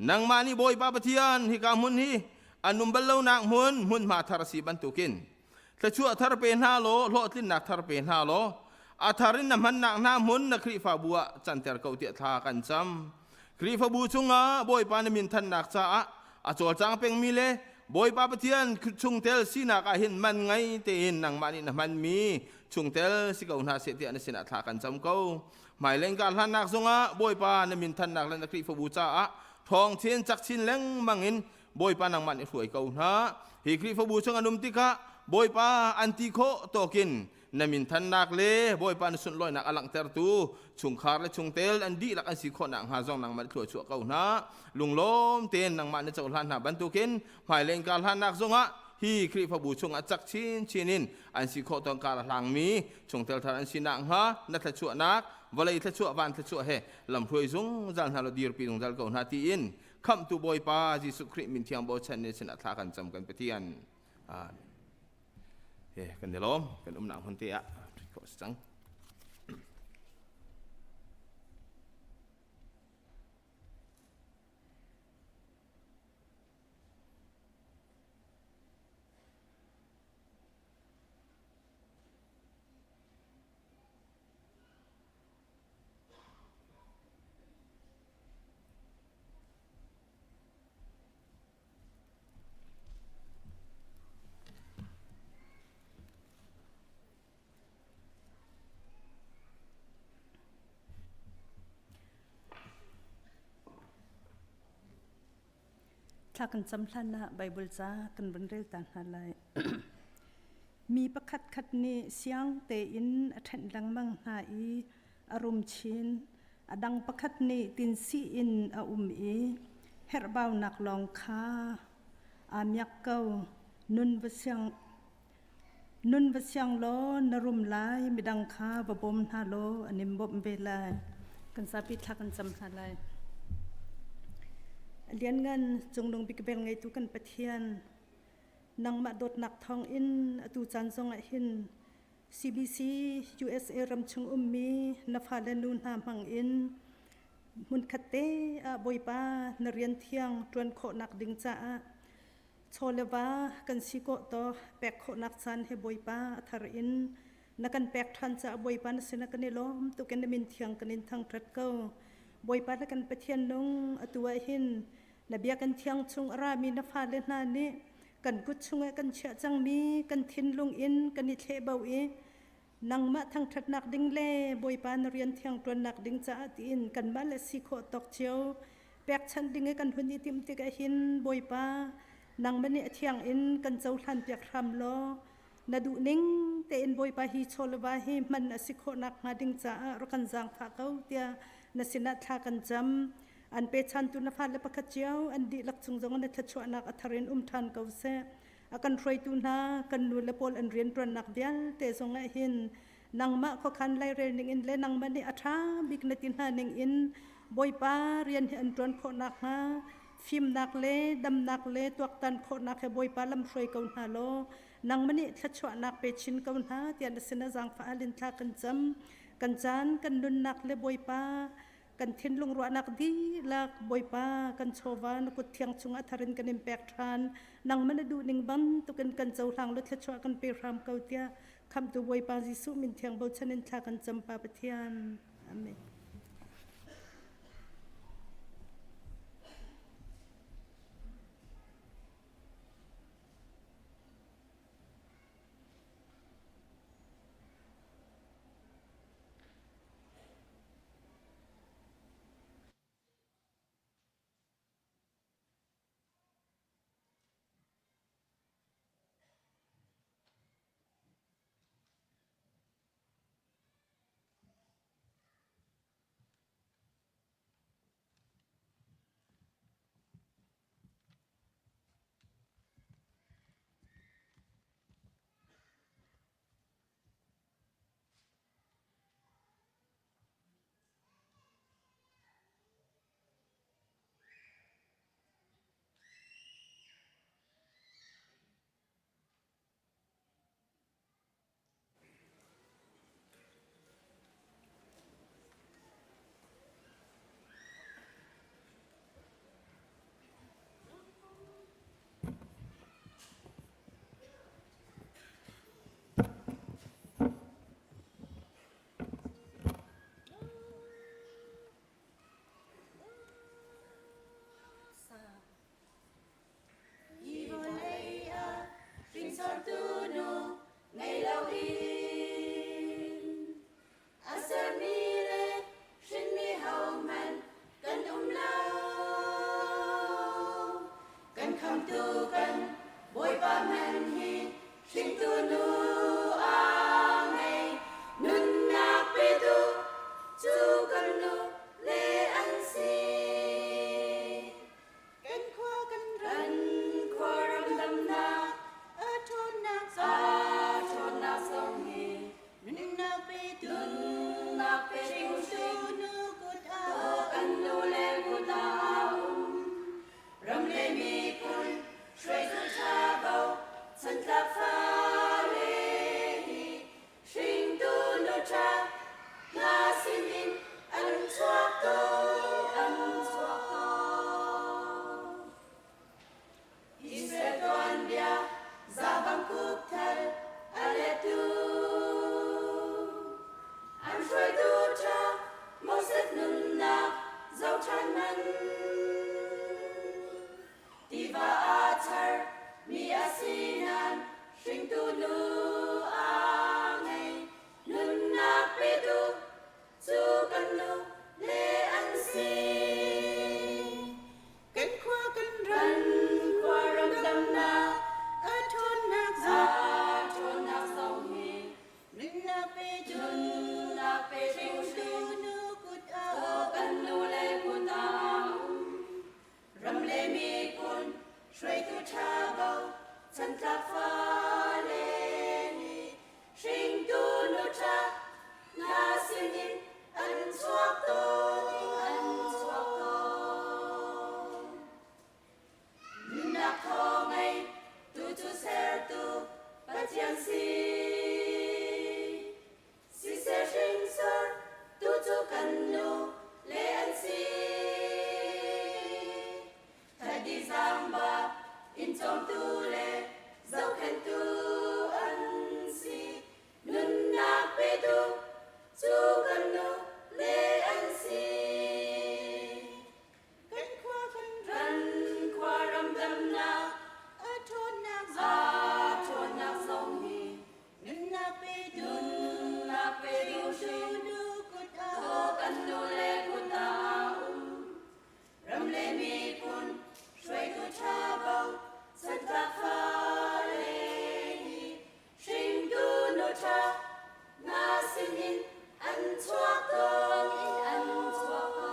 nangmah nih Bawipa Pathian hika hmun hi an um bal lonak hmun hmunhma thar a si bantukin Thluachuah thar pe hna law hlawhtlinnak thar pe hna law a thar in na hmannak hna hmun na Khrihfabu ah canter ko tiah thla kan cam. Khrihfabu chungah Bawipa na min thannak caah a cawlcang pengmi le Bawipa Pathian chungtel sinak ah hin man ngei tein nangmah nih na hmanmi chungtel si ko hna seh tiah na sinah thla kan cam ko. Hmailei kar hlannak zongah Bawipa na min thannak le na Khrihfabu caah ṭhawng chin cak chin lengmang in Bawipa nangmah nih hruai ko hna. Hi Khrihfabu chung an um tikah Bawipa an ti khawh tawkin na min thannak le Bawipa na sunlawinak a langhtertu chungkhar le chungtel an dihlak an si khawh nakhnga zong nangmah nih thluachuah ko hna. Lunglawm tein nangmah na cohlan hna bantukin hmailei in kar hlannak zongah hi Hi Khrihfabu chungah cak chinchin in an si khawh tawn kar a hlangmi chungtel thar an si nakhnga na thluachuahnak vawlei thluachuah van thluachuah he lamhruai zungzal hna law dirpi zungzal ko hna tiin khamhtu Bawipa Jesuh Khrih min thiang bochan ni sin ah thla kan cam kan Pathian. Amen. He kan i lawm kan umnak hmun te ah ṭhut khawh si cang. Thla kan cam hlan ah Baibal ca kan vun rel ta hna lai. Mi pakhat khat nih siang tein a ṭhenh lengmang hna i a rum chin. A dang pakhat nih tinsih in a um i herhbaunak lawng kha aa miak ko. Nun va siang Nun va siang law na rum lai, midang kha va bawm hna law an in bawmh ve lai. Kan zapi thla kan cam hna lai. A lianngan cungnung bik vel ngeitu kan Pathian, nangmah dawtnak thawng in atu caan zong ah hin CBC USA ram chung ummi na fale nu hna hmang in hmunkhat te ah Bawipa na rian thiang ṭuan khawhnak ding caah Chaw le va kan si kawh taw pek khawhnak caan he Bawipa a thar in na kan pek ṭhan caah Bawipa na sinah kan i lawm tuk in na min thiang kan in thangṭhat ko. Bawipa le kan Pathian nung atu ah hin na biakinn thiang chung a rami na fale hna nih kan kut chungah kan chiah cangmi kan thinlung in kan i thlehbo i nangmah thangṭhatnak ding le Bawipa na rian thiang ṭuannak ding caah tiin kanmah le si khawh tawk cio pekchanh ding i kan hun i timh tikah hin Bawipa nangmah nih a thiang in kan cohlan piak hram law na duh ning tein Bawipa hi chawleva hi hman a si khawh nakhnga ding caah rak kan zaangfah ko tiah na sinah thla kan cam. An pechantu na fale pakhat cio an dihlak cung zong na thluachuahnak a thar in um ṭhan ko seh. A kan hruaitu hna kan nu le pawl an rianṭuannak vialte zong ah hin nangmah khuakhan lairel ning in le nangmah nih a ṭha bik na ti hna ning in Bawipa rian hi an ṭuan khawh nakhnga fimnak le damnak le tuaktan khawhnak he Bawipa lamhruai ko hna law nangmah nih thluachuahnak pe chin ko hna tiah na sinah zaangfah hal in thla kan cam. Kan caan kan nunnak le Bawipa kan thinlung ruahnak dihlak Bawipa kan chawva na kut thiang chungah thar in kan in pek ṭhan. Nangmah na duhning bantukin kan cohlang law thluachuah kan pe hram ko tiah Khamhtu Bawipa Jesuh min thiang bochan in thla kan cam Pa Pathian. Amen. Hi vawlei ah hringsortu nu ngei loin a sermi le hrinmi hohmanh kan um lo. Kan khamtu kan Bawipa hmanh hi hringtu nu a ngei. Nunnak petu cu kan nu le an si. Kan khua kan ram damnak sinin an chuak tawn an chuak tawn.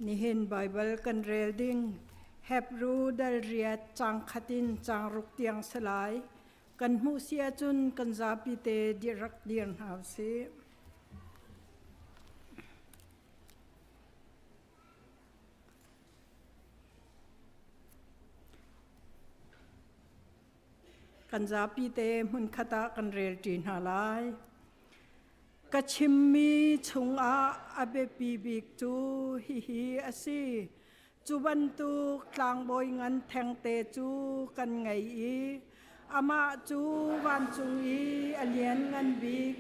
Nihin Baibal kan rel ding Hebru dal riat cang khat in cang ruk tiang si lai. Kan hmuh si ahcun kan zapi te rak dir hna usih. Kan zapi te hmunkhat ah kan relṭi hna lai. Ka chimmi chungah a biapi bik cu hihi a si. Cu bantuk tlangbawi ngan thengte cu kan ngei i amah cu vancung i a lianngan bik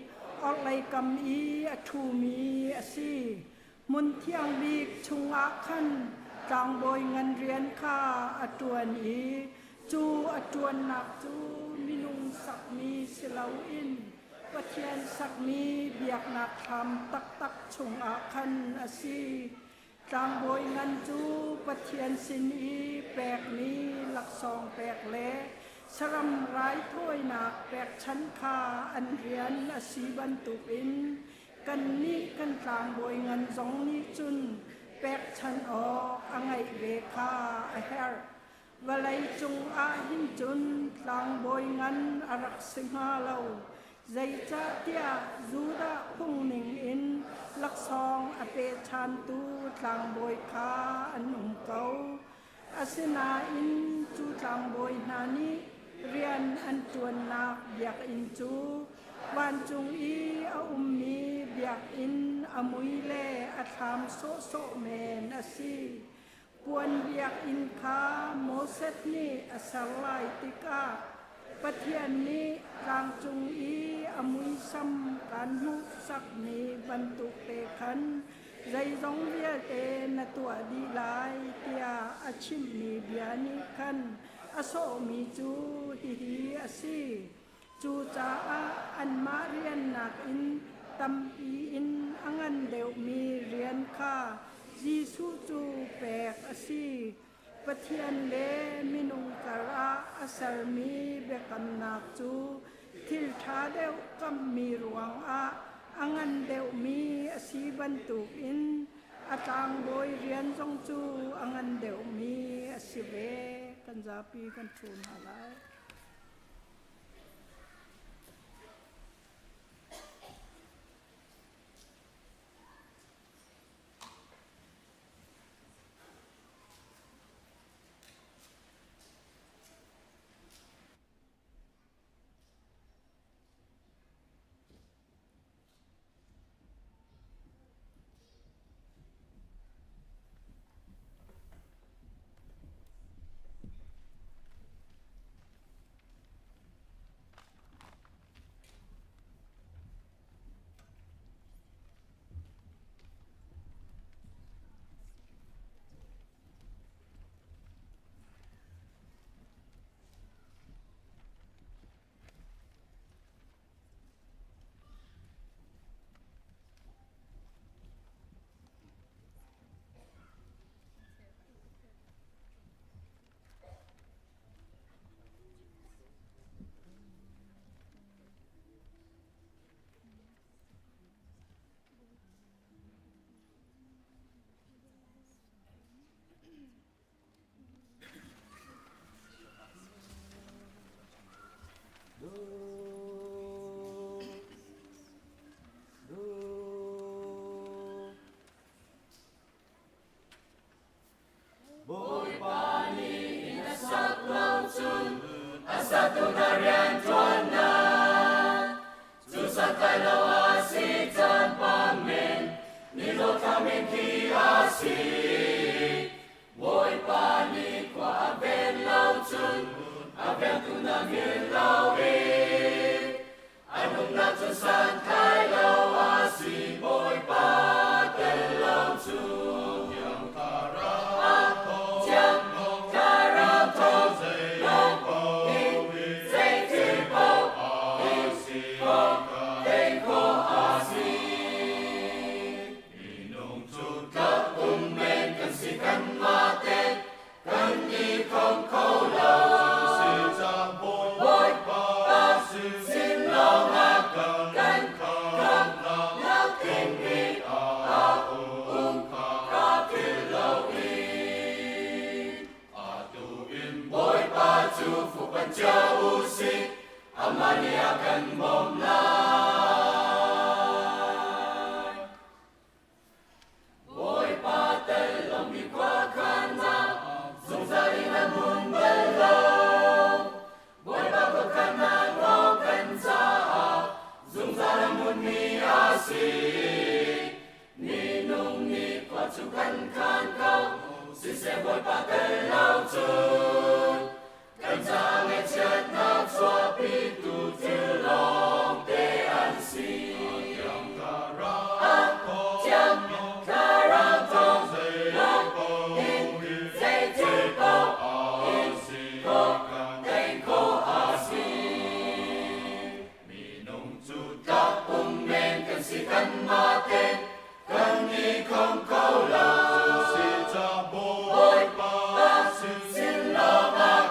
orhlei kam i a ṭhumi a si. Hmun thiang bik chungah khan tlangbawi ngan rian kha a ṭuan i cu a ṭuannak cu minung sakmi si loin Pathian sakmi biaknak thlam taktak chungah khan a si. Tlangbawi ngan cu Pathian sin i pekmi laksawng pek le saram raithawinak pekchanh kha an rian a si bantukin kannih kan tlangbawi ngan zong nih cun pekchanh awk a ngeih ve kha a herh. Vawlei cung ah hin cun tlangbawi ngan a rak si hnga lo. Zeicahtiah Judah phung ningin laksawng a pe ṭhantu tlangbawi kha an um ko. Asinain cu tlangbawi hna nih rian an ṭuannak biakinn cu vancung i a ummi biakinn a mui le a thlam sawhsawh men a si. Puan biakinn kha Moses nih a ser lai tikah Pathian nih tlangcung i a muisam kaan hmuhsakmi bantuk te khan zeizong vialte na tuah dih lai tiah a chimhmi bia nih khan a sawhmi cu hihi a si. Cucaah anmah rian nakin tampi in a ngan deuhmi rian kha Jesuh cu pek a si. Pathian le minung karah a sermi biakamnak cu thil ṭha deuh kamhmi ruangah a ngan deuhmi a si bantukin a tlangbawi rian zong cu a ngan deuhmi a si ve. Kan zapi kan ṭhu hna lai. Bawipa nih inn a sak lo cun a satu hna rianṭuannak cu santlai lo a si caan pa men ni lothla men khi a si. Bawipa nih khua a ven lo cun a vengtu hna hngilh loin. pan cio u sih, amah nih a kan bawmh lai. Bawipa tel lomi khuakhannak zungzal in a hmun bal lo. Bawipa khuakhannak lawng kan caah zungzal a hmunmi a si. Minung nih khua cu kan khan ko, siseh Bawipa tel lo cun kan caah ngaihchiatnak chuahpitu thil lawngte an si. A thiang thlarau thawng in zei thil paoh in khawh tei khawh a si. Minung cu tlak um men kan si kanmah ten kan i khom kho lo. Bawipa sin lawngah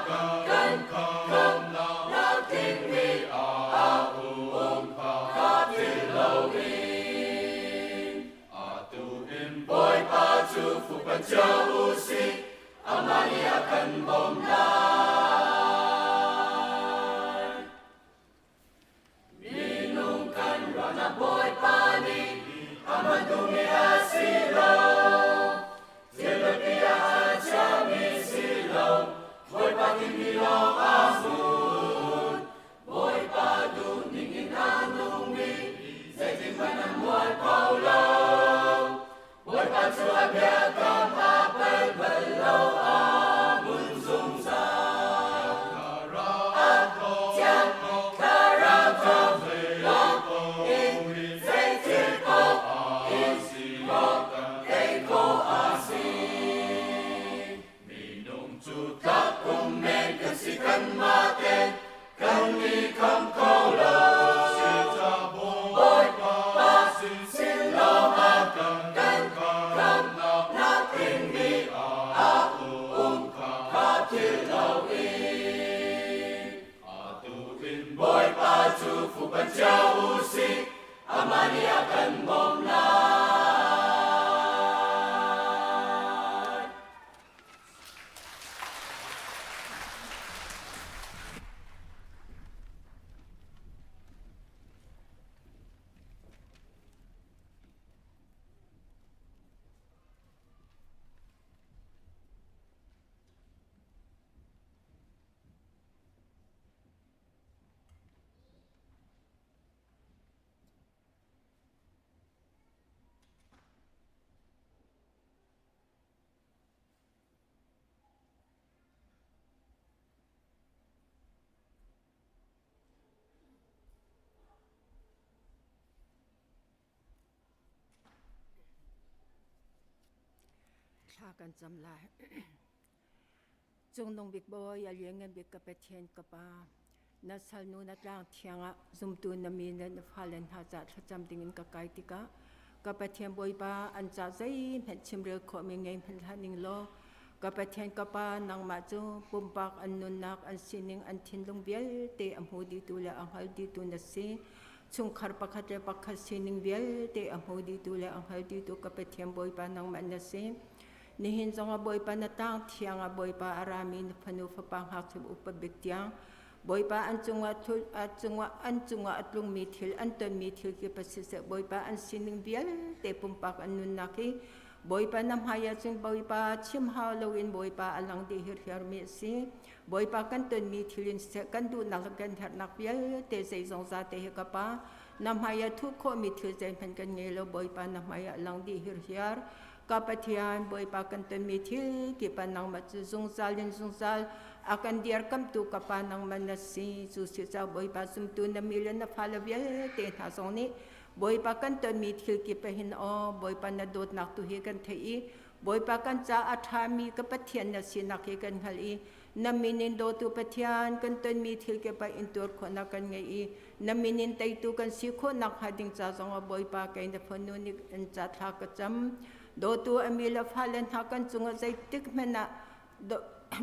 kan khamnak dingmi a um kha philh loin. Atu in Bawipa cu fuhpanh cio u sih, amah nih a kan bawmh lai. Minung kan ruahnak Bawipa nih a hman duhmi a si lo. Thil biapi ah a chiami si lo. Bawipa timi lawng a hmun. Bawipa duhning in a nungmi zeitihmanh an mualpho lo. Bawipa cu a biakam a pal bal lo, a hmun zungzal. A thiang thlarau thawng in zei thil paoh in khawh tei khawh a si. Minung cu tlak um men kan si kanmah ten kan i kham kho lo. Bawipa sin lawngah kan khamnak dingmi a um kha philh loin. Atu in Bawipa cu fuhpanh cio u sih, amah nih a kan bawmh lai. Thla kan cam lai. Cungnung bik Bawi, a lianngan bik ka Pathian ka Pa, na salnu na tlang thiang ah zumtu na mi le na fale hna ca thlacam dingin ka kai tikah ka Pathian Bawipa an ca zeihmanh chimrel khawhmi ngei hmanh hlah ning law ka Pathian ka Pa nangmah cu pumpak an nunnak an sining an thinlung vialte a hmu dihtu le a hngal dihtu na si chungkhar pakhat le pakhat sining vialte a hmu dihtu le a hngal dihtu ka Pathian Bawipa nangmah na si Nihin zongah Bawipa na tang thiang ah Bawipa a rami na fanu fapa ngakchia upa bik tiang Bawipa an cungah cungah an cungah a tlungmi thil an tonmi thil kip a siseh Bawipa an sining vialte pumpak an nunnak hi Bawipa na hmai ah cun Bawipa chim hau loin Bawipa a lang dih hirhiarmi a si Bawipa kan tonmi thil in siseh kan duhnak le kan herhnak vialte zeizong zate hi ka pa na hmai ah thuh khawhmi thil zeihmanh kan ngei lo Bawipa na hmai ah lang dih hirhiar Ka Pathian Bawipa kan tonmi thil kip ah nangmah cu zungzal in zungzal a kan dirkamhtu ka Pa nangmah na si. Cu si caah Bawipa zumtu na mi le na fale vialte hna zong nih Bawipa kan tonmi thil kip ah hin aw Bawipa na dawtnak tu hi kan theih i Bawipa kan caah a ṭhami ka Pathian na sinak hi kan hngalh i na min in dawtu Pathian kan tonmi thil kip ah intuar khawhnak kan ngei i na min in teitu kan si khawh nakhnga ding ca zongah Bawipa kei na fanu nih an ca thla ka cam dawtu a mi le fale hna kan cungah zeitik hmanh ah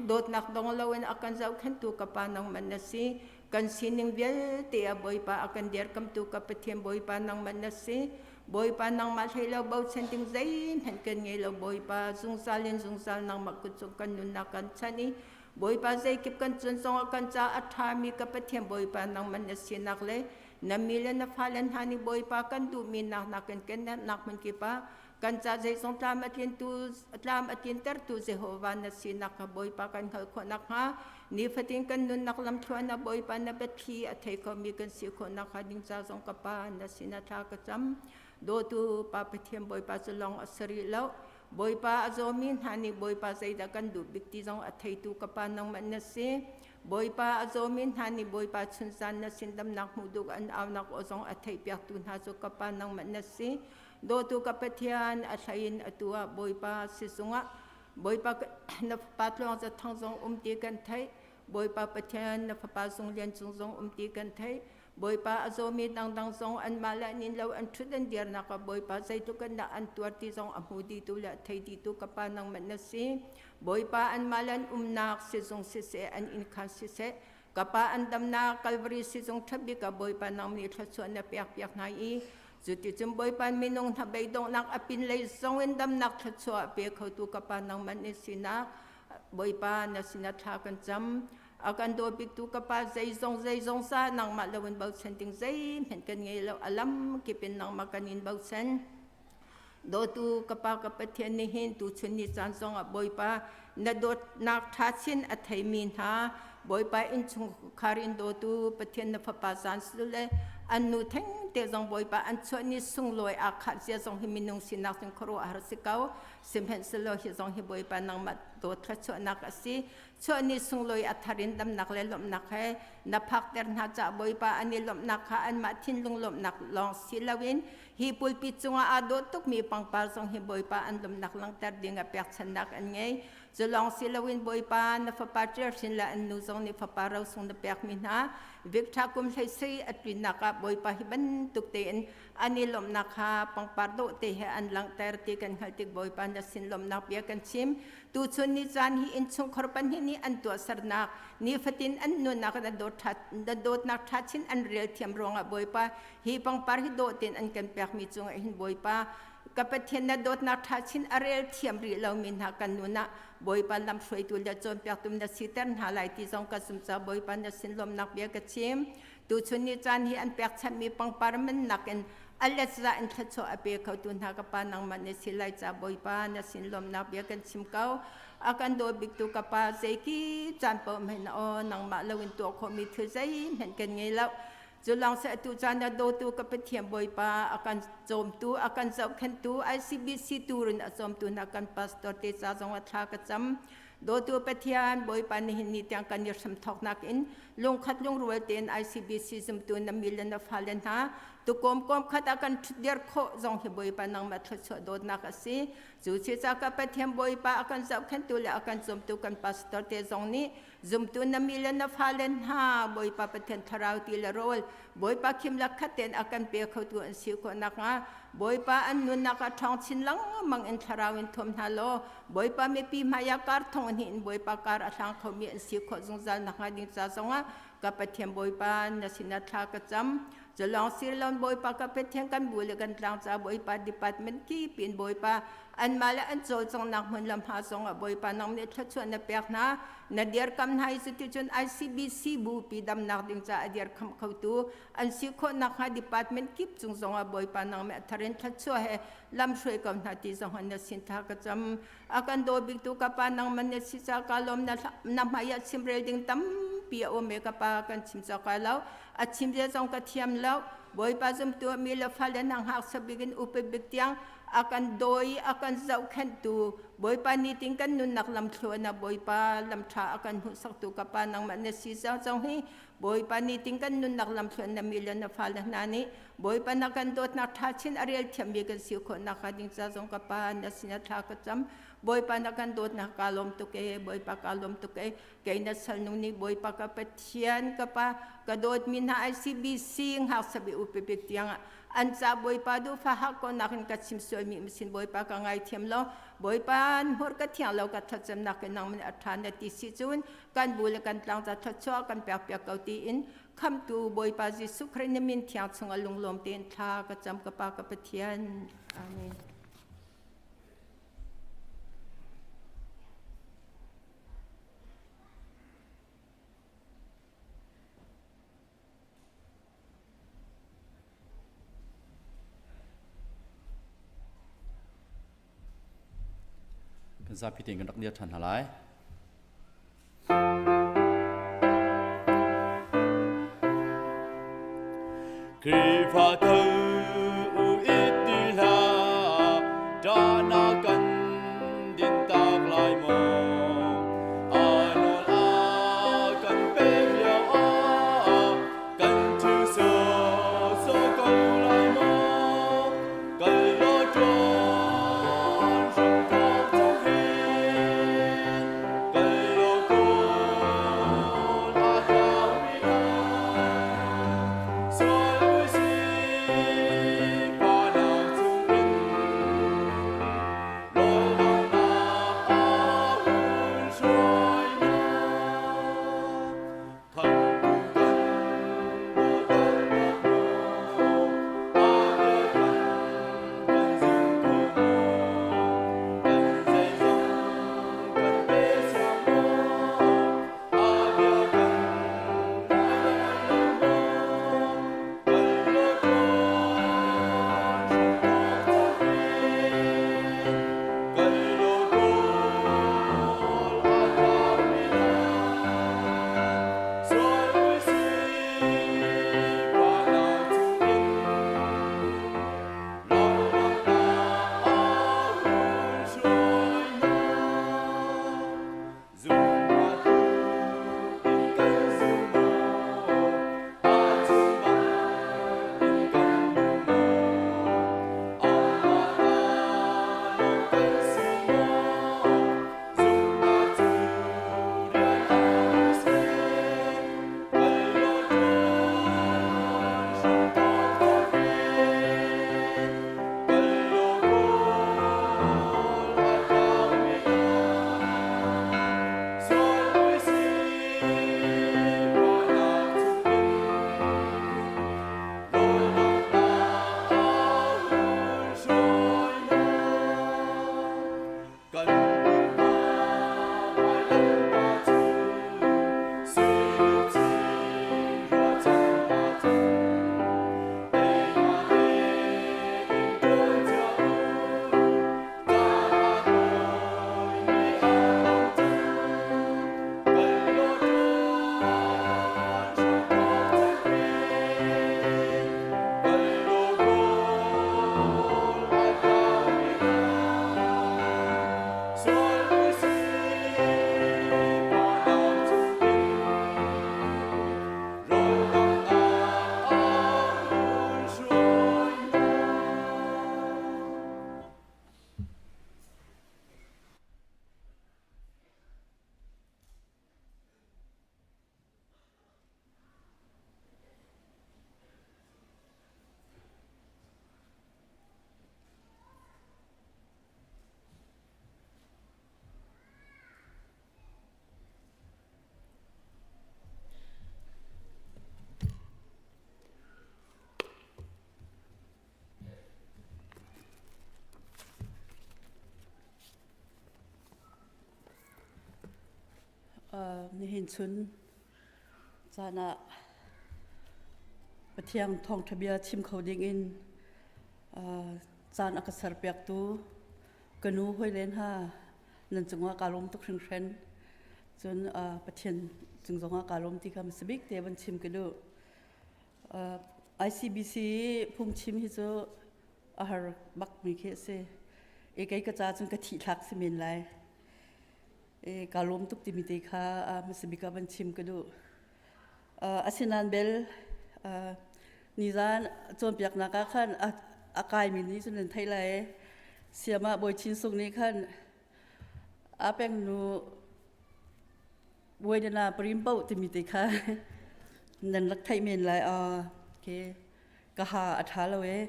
dawtnak dong loin a kan zohkhenhtu ka pa nangmah na si kan sining vialte ah Bawipa a kan dirkamtu ka Pathian Bawipa nangmah na si Bawipa nangmah hlei lo bochan ding zeihmanh kan ngei lo Bawipa zungzal in zungzal nangmah kut cung kan nunnak kan chan i. Bawipa zeikip kan cun zongah kan ca a ṭhami ka Pathian Bawipa nangmah na sinak le na mi le na fale hna nih Bawipa kan duhmi nak nakin kennak hmun kip ah kan ca zeizong tlam a tlintu tlam a tlintertu Jehovah na sinak kha Bawipa kan hngalh khawh nakhnga nifatin kan nunnak lamthluan ah Bawipa na biathli a thei khomi kan si khawh nakhnga ding ca zong ka Pa na sinah thla ka cam. Dawtu Pa Pathian Bawipa cu lawng a si rih lo. Bawipa a zawmi hna nih Bawipa zeidah kan duh bik ti zong a theitu ka Pa nangmah na si. Bawipa a zawmi hna nih Bawipa chunzan na sin damnak hmuh duh an aunak aw zong a theihpiaktu hna cu ka Pa nangmah na si. Dawtu ka Pathian a hlei in atu ah Bawipa sizung ah Bawipa na fapa tluang zathang zong um ti kan theih. Bawipa Pathian na fapa Zung Lian Cung zong um ti kan theih. Bawipa a zawmi dangdang zong anmah le an inn lo an ṭhut an dirnak ah Bawipa zeitluk in dah an tuar ti zong a hmu dihtu le a thei dihtu ka Pa nangmah na si. Bawipa anmah le an umnak sizung siseh an innkhan siseh ka Pa an damnak Kalvari sizung ṭhabik ah Bawipa nang nih thluachuah na pekpiak hna i cuticun Bawipa minung hna beidonghnak a pinlei zong in damnak thluachuah a pe khotu ka Pa nangmah na sinak Bawipa na sinah thla kan cam. A kan daw biktu ka pa zeizong zeizong sa nangmah loin bochan ding zeihmanh kan ngei lo. A lam kip in nangmah kan in bochan. Dawtu ka pa ka Pathian nihin tuchun ni caan zongah Bawipa na dawtnak ṭha chin a theimi hna Bawipa innchungkhar in dawtu Pathian na fapa zan le an nu thengte zong Bawipa an chuah ni sunglawi aa khah zia zong hi minung sinak cun khuaruahhar si ko. Sihmanhsehlaw hi zong hi Bawipa nangmah dawt thluachuahnak a si. Chuah ni sunglawi a thar in damnak le lawmhnak he na phakter hna caah Bawipa an i lawmhnak kha anmah thinlung lawmhnak lawng si loin hi pulpit cungah aa dawh tukmi pangpar zong hi Bawipa an lawmhnak langhter ding ah pekchanhnak an ngei. Cu lawng si loin Bawipa na fapa Ṭial Hrin le an nu zong nih fapa rosung na pekmi hna Victor kum hlei sui a tlinnak ah Bawipa hi bantuk tein an i lawmhnak kha pangpar dawh te he an langhter ti kan hngalh tik Bawipa na sin lawmhnak bia kan chim. Tuchun ni caan hi innchungkhar pahnih nih an tuahsernak nifatin an nunnak na dawtnak ṭha chin an rel thiam ruangah Bawipa hi pangpar hi dawh tein an kan pekmi cungah hin Bawipa ka Pathian na dawtnak ṭha chin a rel thiam rih lomi hna kan nun ah Bawipa lamhruaitu le cawnpiaktu na siter hna lai ti zong ka zum caah Bawipa na sin lawmnak bia ka chim. Tuchun ni caan hi an pekchanhmi pangpar man nakin a let za in thluachuah a pe khotu hna ka Pa nangmah na si lai ca Bawipa na sin lawmnak bia kan chim ko. A kan daw biktu ka Pa zeiki caan paoh hmanh aw nangmah loin tuah khawhmi thil zeihmanh kan ngei lo. Cu lawng seh atu caan ah dawtu ka Pathian Bawipa a kan cawmtu a kan zohkhenhtu ICBC turin a cawmtu hna kan pastor te ca zong ah thla ka cam. Dawtu Pathian Bawipa nihin ni tiang kan i hramthawknak in lungkhat lungrual tein ICBC zumtu na mi le na fale hna tukom kom khat ah kan ṭhutdir khawh zong hi Bawipa nangmah thluachuah dawtnak a si. Cu ca ka Pathian Bawipa a kan zohkhenhtu le a kan cawmtu kan pastor te zong nih zumtu na mi le na fale hna Bawipa Pathian thlarau ti le rawl Bawipa khim lak khat tein a kan pe khotu an si khawh nakhnga Bawipa an nunnak ah ṭhawng chin lengmang in thlarau in thuam hna law Bawipa mipi hmaiah kar thong hnih in Bawipa kar a hlang khomi an si khawh zungzal nakhnga ding ca zongah ka Pathian Bawipa na sinah thla ka cam. Culawng sirlon Bawipa ka Pathian kan bu le kan tlang ca Bawipa department kip in Bawipa anmah le an cawlcanghnak hmun lam hna zongah Bawipa nang nih thluachuah na pek hna. Na dirkam hna i cuticun ICBC bupi damnak ding caah a dirkhamh khotu an si khawh nakhnga department kip cung zongah Bawipa nang nih a thar in thluachuah he lam hruai ko hna ti zong na sin tha ka cam. A kan daw biktu ka pa nangman na si ca ka lawm na na hmai ah chimrel ding tampi a um e ka pa kan chim cawk lai lo. A chim zia zong ka thiam lo. Bawipa zumtu mi le fale nang hak sabik in upe bik tiang a kan dawi a kan zohkhenhtu Bawipa nitin kan nunnak lam thluan ah Bawipa lam ṭha a kan hmuhsaktu ka pa nangmah na si zong zong hi Bawipa nitin kan nunnak lamthluan na mi le na fale hna nih Bawipa na kan dawtnak ṭha chin a rel thiammi kan si khawh nakhnga ding ca zong ka pa na sinah thla ka cam. Bawipa na kan dawtnak kaa lawm tuk ee, Bawipa kaa lawm tuk ee. Kei na salnu nih Bawipa ka Pathian ka pa ka dawtmi hna ICBC ngaksabi upipik tiangah an ca Bawipa duhfa hak ko nakin ka chim sualmi masin Bawipa ka ngaithiam lo. Bawipa hmur ka thiang lo ka thlacamnak in nangman a ṭha na ti si cun kan bu le kan tlangza thluachuah kan pekpiak ko tiin khamtu Bawipa Jesuh Khrih na min thiang chungah lunglawm tein thla ka cam ka Pa ka Pathian. Amen. Kan zapi tein kan rak dir ṭhan hna lai. Khrihfa tho u it ti hlah, ṭahnak kan din tak lai maw? A nawl a kan pek lio ah kan ṭhu sawsawh ko lai maw? Kal law ṭuan hramthawk cang hin, kal law kawl a tlaumi hna. Sual usih panak chungin rawl donghnak a hun hruai hna. Khamhtu kan dawtnak maw, a bia kan kan zum kho maw? Kan zeizong kan pe siang maw? A bia kan ngai lo maw? Kan law tuan hramthawk cang hin, kan law kawl a tlaumi hna. Sual usih panak chungin rawlnak a hun hruai hna. Zumhatu in kan zum maw? A chung bang in kan nung maw? Amah ta lawng kan si maw? Zumhnak cu rian a si. Kal law ṭuan hramthawk cang hin. Kal law kawl a tlaumi hna. Sual usih panak chungin rawl donghnak a hun hruai hna. Kan pumpa vailampa cu sui luchin ruahchan ahcun teima tein ṭuan cia u. Caan a tawimi a dong cang. Kal law ṭuan hramthawk cang hin. Kal law kawl a tlaumi hna. Sual usih panak chungin rawl donghnak a hun hruai hna. Nihin chun caan ah Pathian thawngṭha bia chim kho dingin caan a ka serpiaktu ka nu hawile hna nan cungah kaa lawm tuk hringhran. Cun Pathian cung zongah kaa lawm ti kha hmasa bik te van chim ka duh. ICBC phungchim hi cu a har bakmi khi a si. I kei ka ca cun ka thih thlak si men lai. E kaa lawm tuk timi te kha hmasa bik ah van chim ka duh. Asinain bel nizan cawnpiaknak ah khan a kaimi nih cun nan theih lai. Siamah Bawi Chin Sung nih khan a pengnu Bawi Parim Poh timi te kha nan rak theih men lai. Okay. Ka ha a ṭha lo ee.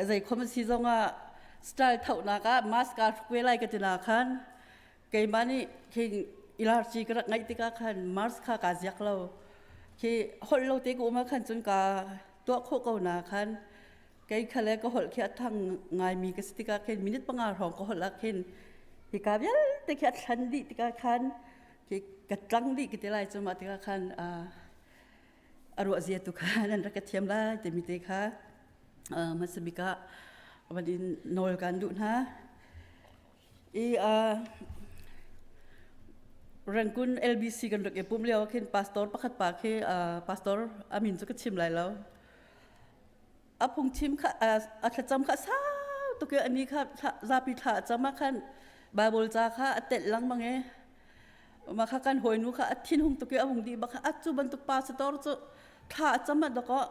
Zei khom si zongah style thohnak ah mask kaa hruk ve lai ka ti na khan keimah nih khi ilarci ka rak ngaih tikah khan mask kha kaa ziak lo. Khi holh lo te ka um ah khan cun ka tuah khawh ko na khan kei kha le ka holh khi a thang ngaimi ka si tikah khin minute panga hrawng ka holh ah khin hika vialte khi a thlan dih tikah khan khi ka tlang dih ka ti lai cu mah tikah khan a ruah zia tu kha nan rak ka thiam lai timi te kha hmasa bik ah van in nawl kan duh hna. I Rangoon LBC kan rak i pumh lio khin pastor pakhat pa khi pastor a min cu ka chim lai lo. A phungchim kha a thlacam kha sau tuk i ani kha zapi thla a cam ah khan Bible ca kha a telh lengmang i mah kha kan hawinu kha a thinhung tuk i a hung dih bak a cu bantuk pastor cu thla a cam ah dakaw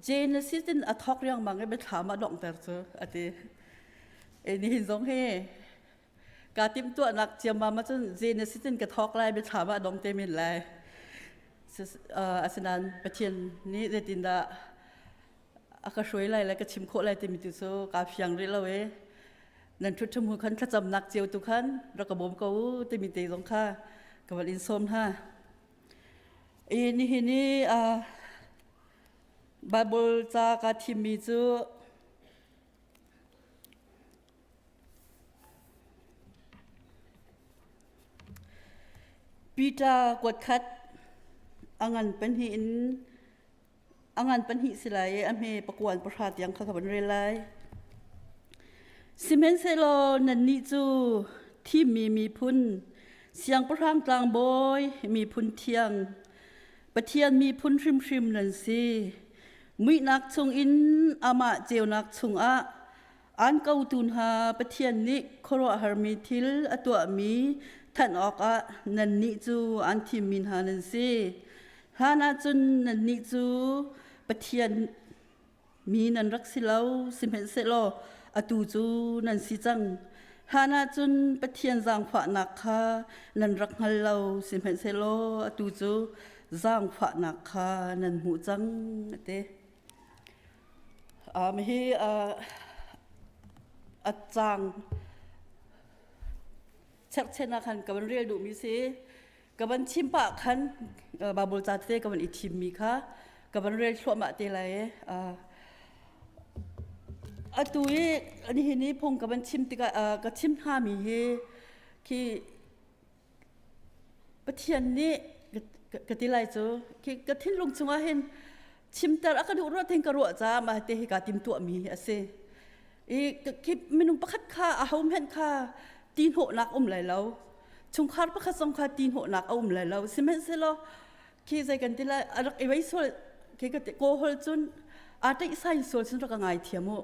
Genesis in a thawk riangmang i biathlam a donghter cu a ti. E nihin zong hi ka timhtuahnak ciammam ahcun Genesis in ka thawk lai biathlam ah dong te men lai. Asinain Pathian nih zeitindah a ka hruai lai le ka chim khawh lai timi tu cu kaa fiang rih lo i nan ṭhut ṭhum hu khan thlacamnak cio tu khan rak ka bawm ko u timi te zong kha ka van in sawm hna. I nihin i Bible ca kaa thimmi cu Peter kuatkhat a ngan pahnih in a ngan pahnih si lai i a hme pakuan pahra tiang kha ka van rel lai. Sihmanhsehlaw nannih cu thimmi miphun, siangpahrang tlangbawi, miphun thiang, Pathian miphun hrimhrim nan si. Muihnak chungin amah ceunak chungah an kotu hna Pathian nih khuaruahharmi thil a tuahmi thanh awkah nannih cu an thimmi hna nan si. Hlan ahcun nannih cu Pathian mi nan rak si lo, sihmanhsehlaw atu cu nan si cang. Hlan ahcun Pathian zaangfahnak kha nan rak hngal lo, sihmanhsehlaw atu cu zaangfahnak kha nan hmuh cang, a ti. Hi a caang cherhchen ah khan ka van rel duhmi si. Ka van chim pah khan Baibal ca tete ka van i thimmi kha ka van rel thluahmah te lai i atu i nihin i phung ka van chim tikah ka chim hngami hi khi Pathian nih ka ti lai cu khi ka thinlung chungah hin chimter a ka duh ruah tin ka ruah caah mah te hi kaa timtuahmi a si. I khi minung pakhat kha a ho hmenh kha ti hnawhnak um lai lo. Chungkhar pakhat zong kha ti hnawhnak a um lai lo. Sihmanhsehlaw khi zei kan ti lai a rak i vei sual khi ka kaw hol cun aa ṭeih sai sual cun rak ka ngai thiam u.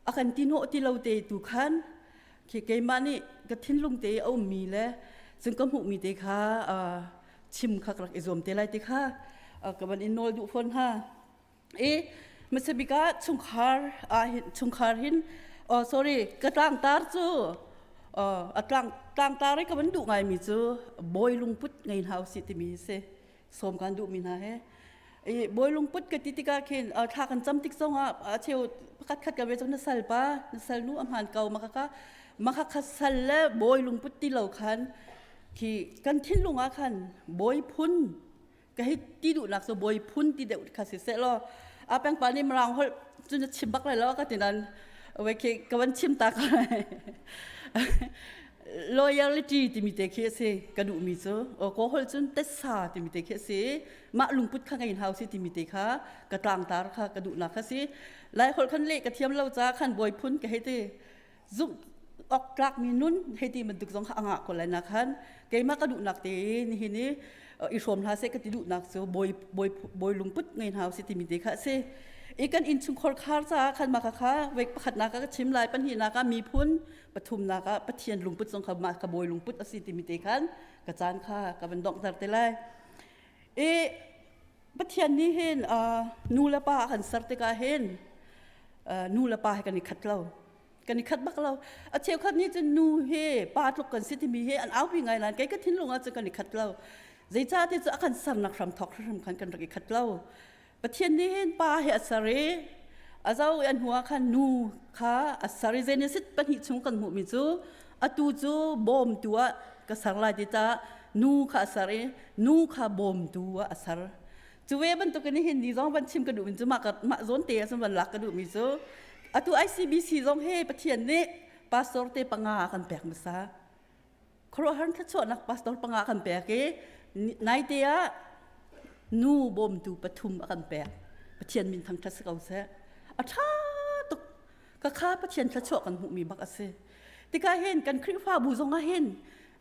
A kan ti hnawh ti lo te tu khan khi keimah nih ka thinlung te a ummi le cun ka hmuhmi te kha chim kha ka rak i zuam te lai ti kha ka van in nawl duh fawn hna. I hmasabik ah chungkhar ah hin chungkhar hin oh sorry ka tlangtar cu a tlang tlangtar i ka van duh ngaimi cu bawi lungput ngei hna usih timi hi si sawm kan duhmi hna he i bawi lungput ka ti tikah khin thla kan cam tik zongah a cheu pakhat khat ka ve cu na sal pa na sal nu a hmaan ko maka ka maka kha sal le bawi lungput ti lo khan khi kan thinlung ah khan bawi phun ka hei ti duhnak cu bawi phun ti deuh kha si seh law a peng pa nih mirang holh cu na chim bak lai lo ka ti nan wei khi ka van chim ta ka loyalty timi te khi a si ka duhmi cu ko holh cun tessa timi te khi a si mah lungput kha ngei hau si timi te kha ka tlangtar kha ka duhnak kha si lai holh khan leh ka thiam lo ca khan bawi phun ka hei ti zumh awk tlakmi nun hei ti bantuk zong kha a ngah ko lai na khan keimah ka duhnak te nihin i i hrawm hna seh ka ti duhnak cu bawi bawi bawi lungput ngei hna usih timi te kha a si i kan innchungkhar khar caah khan mah kha vek pakhatnak ah ka chim lai pahnihnak ah miphun pathumnak ah Pathian lungput zong kha mah ka bawi lungput a si timi te khan ka caan kha ka van donghter te lai i Pathian nih hin nu le pa a kan ser tikah hin nu le pa he kan i khat lo kan i khat bak lo a cheukhat nih cun nu hi pa tluk kan si timi hi an aupi ngai nain kei ka thinlung ah cun kan i khat lo zeicahtiah cu a kan sernak hram thawk hrim khan kan rak i khat lo Pathian nih hin pa hi a ser i a zo i a hnu ah khan nu kha a ser i Genesis pahnih chung kan hmuhmi cu atu cu bawmtu ah ka ser lai ti caah nu kha a ser i nu kha bawmtu ah a ser cu ve bantukin hin ni zong van chim ka duhmi cu mah mah zawn te ah cun van lak ka duhmi cu atu ICBC zong hi Pathian nih pastor te panga kan pek hmasa khuaruahhar thluachuahnak pastor panga kan pek i naite ah nu bawmtu pathum a kan pek Pathian min thangṭhat si ko seh a ṭha tuk ka kha Pathian thluachuah kan hmuhmi bak a si. Tikah hin kan Khrihfabu zong ah hin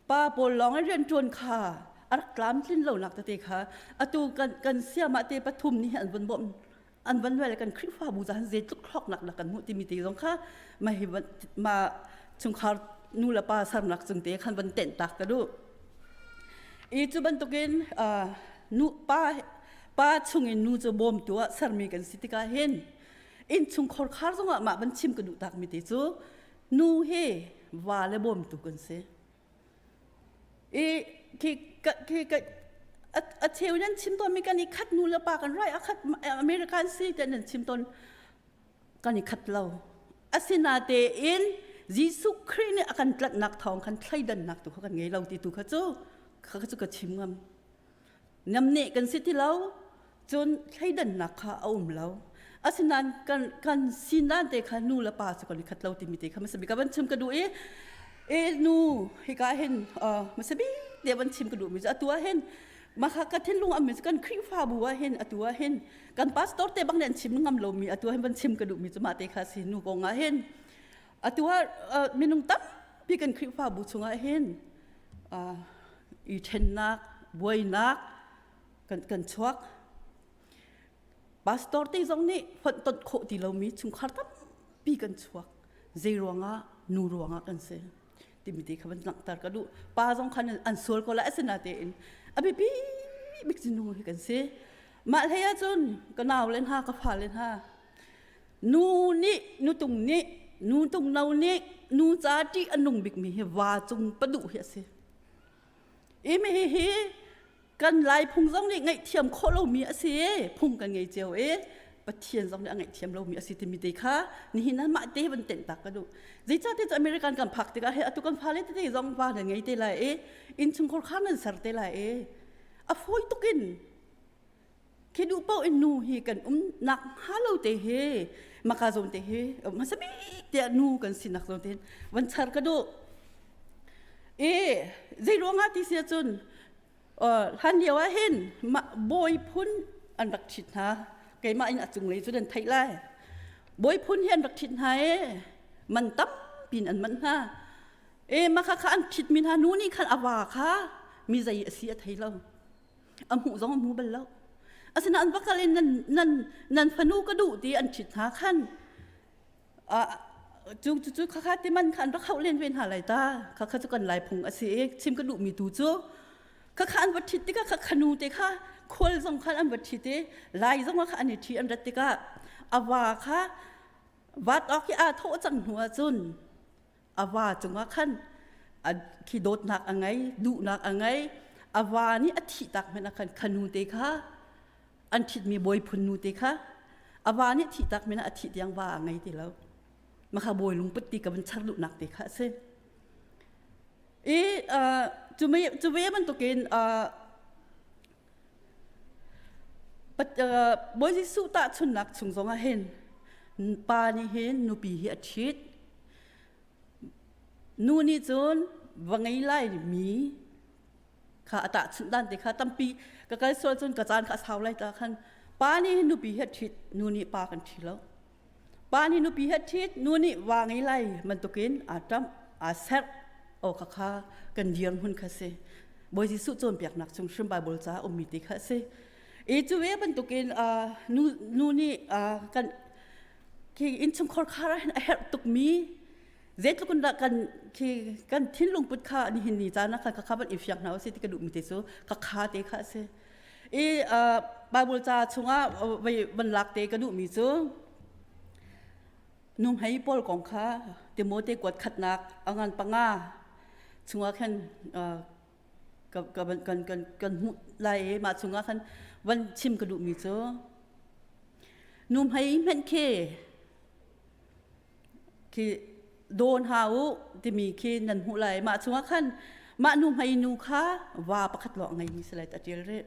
pa pawl lawng in rianṭuan kha a rak tlamtlin lonak tete kha atu kan kan siamah te pathum nih an vun bawmh an van wel kan Khrihfabu ca zeitluk hlawknak dah kan hmuh timi te zong kha ma hi ma chungkhar nu le pa sernak cung te khan van tenh tak ka duh. I cu bantukin nu pa pa chungin nu cu bawmtu ah sermi kan si tikah hin innchungkhar khar zongah mah van chim ka duh tak mi te cu nu hi va le bawmtu kan si. I khi khi a cheu nan chim tawn mi kan i khat nu le pa kan rai a khat American si te nan chim tawn kan i khat lo. Asinatein Jesuh Khrih nih a kan tlanhnak thawng khan thleidannak tu kha kan ngei lo ti tu kha cu kha cu ka chim ngam. Namneh kan si ti lo, cun thleidannak kha a um lo. Asinain kan kan sinan te kha nu le pa cu kan i khat lo timi te kha hmasa bik ka van chim ka duh i e nu hika hin hmasa bik te van chim ka duh mi cu atu ah hin maka ka thinlung am mi cu kan Khrihfabu ah hin atu ah hin kan pastor te bang nih an chim ngam lomi atu ah hin van chim ka duh mi cu mah te kha si nu kong ah hin atu ah minung tampi kan Khrihfabu chungah hin i ṭhennak buainak kan kan chuak pastor te zong nih fonhtonh khawh ti lomi chungkhar tampi kan chuak zei ruangah nu ruangah kan si timi te kha van langhter ka duh pa zong khan an sual ko lai asinatein a biapi bik cu nu hi kan si mah hlei ahcun ka nau le hna ka fale hna nu nih nutung nih nu tung no nih nu ca ṭih a nung bikmi hi va cung paduh hi a si i mi hi hi kan lai phung zong nih ngaihthiam khawh lomi a si phung kan ngei cio i Pathian zong nih a ngaihthiam lomi a si timi te kha nihin ah mah te van tenh tak ka duh zeicahtiah cu American kan phak tikah he atu kan fale tete zong va nan ngei te lai i innchungkhar kha nan ser te lai i a fawi tuk in khi duh paoh in nu hi kan um nak hnga lo te hi maka zawn te hi hmasa bik tiah nu kan sinak zawn te van char ka duh i zei ruangah ti si ahcun hlan lio ah hin bawi phun an rak ṭhit hna keimah in a cunglei cu nan theih lai bawi phun hi an rak ṭhit hna i man tampi in an manh hna e maka kha an ṭhitmi hna nu nih khan a va kha mi zei a si a thei lo a hmuh zong a hmu bal lo asinain va kal in nan nan nan fanu ka duh ti an ṭhit hna khan cu cu cu khakha ti man kha an rak hauh len ve hna lai ta khakha cu kan lai phung a si i chim ka duhmi tu cu khakha an va ṭhit tikah khakha nu te kha khual zong khan an va ṭhit i lai zong kha an i ṭhi an rat tikah a va kha vat awk i aa thawh cang hnu ahcun a va cungah khan khi dawtnak a ngei duhnak a ngei a va nih a thih tak hmanh ah khan khanu te kha an ṭhitmi bawi phun nu te kha a va nih thih tak hmanh ah a thih tiang va a ngei ti lo makha bawi lungput ti ka van char duhnak te kha a si i cu ve bantukin Bawi Jesuh tahchunhnak chung zongah hin pa nih hin nupi hi a ṭhit. Nu nih cun va ngei lai mi kha a tahchunh dan te kha tampi ka kal sual cun ka caan kha a sau lai ta khan pa nih hin nupi hi a ṭhit nu nih pa kan ṭhi lo. Pa nih nupi he ṭhit, nu nih va ngei lai bantukin aa ṭamh, aa serh. Aw khakha kan dirhmun kha si. Bawi Jesuh cawnpiaknak chung hrim Bible ca ummi ti kha si. I cu ve bantukin nu, nu nih kan khi innchungkhar khar ah hin a herh tukmi zeitluk in dah kan khi kan thinlung put kha nihin ni caan ah khan khakha van i fiang hna usih ti ka duhmi te cu khakha te kha a si. I Bible ca chungah van lak te ka duhmi cu nuhmei pawl kong kha Timote kuat khatnak a ngan panga chungah khan kan kan kan kan hmuh lai i mah chungah khan van chim ka duhmi cu nuhmei hmenh khi khi dawn ha u timi khi nan hmuh lai mah chungah khan mah nu hmei nu kha va pakhat lawng ngeimi si lai ta ṭial rih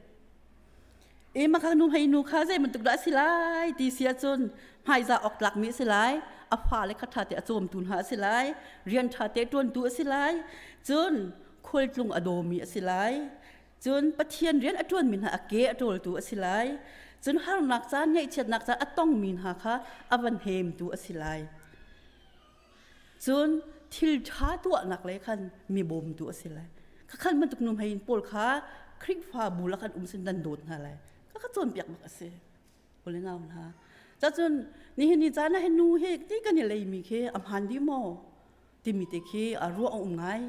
i mah kha nu hmei nu kha zei bantuk dah a si lai ti si ahcun hmaizah awk tlakmi a si lai a fale kha ṭha te a cawmtu hna a si lai rian ṭha te ṭuantu a si lai cun khualtlung a dawmi a si lai Cun Pathian rian a ṭuanmi hna a ke a ṭawltu a si lai. Cun harnak caan, ngaihchiatnak caan a tongmi hna kha a van hemtu a si lai. Cun Thil ṭha tuahnak le khan mi bawmtu a si lai. Kha khan bantuk nu hmei pawl kha Khrihfa bu lak an um sin nan dawt hna lai. Kha kha cawnpiak bak a si. Ule nau hna. Cacun nihin ni caan ah hin nu hi ti kan i leimi khi a hmaan dih maw? Timi te khi a ruah a um ngai.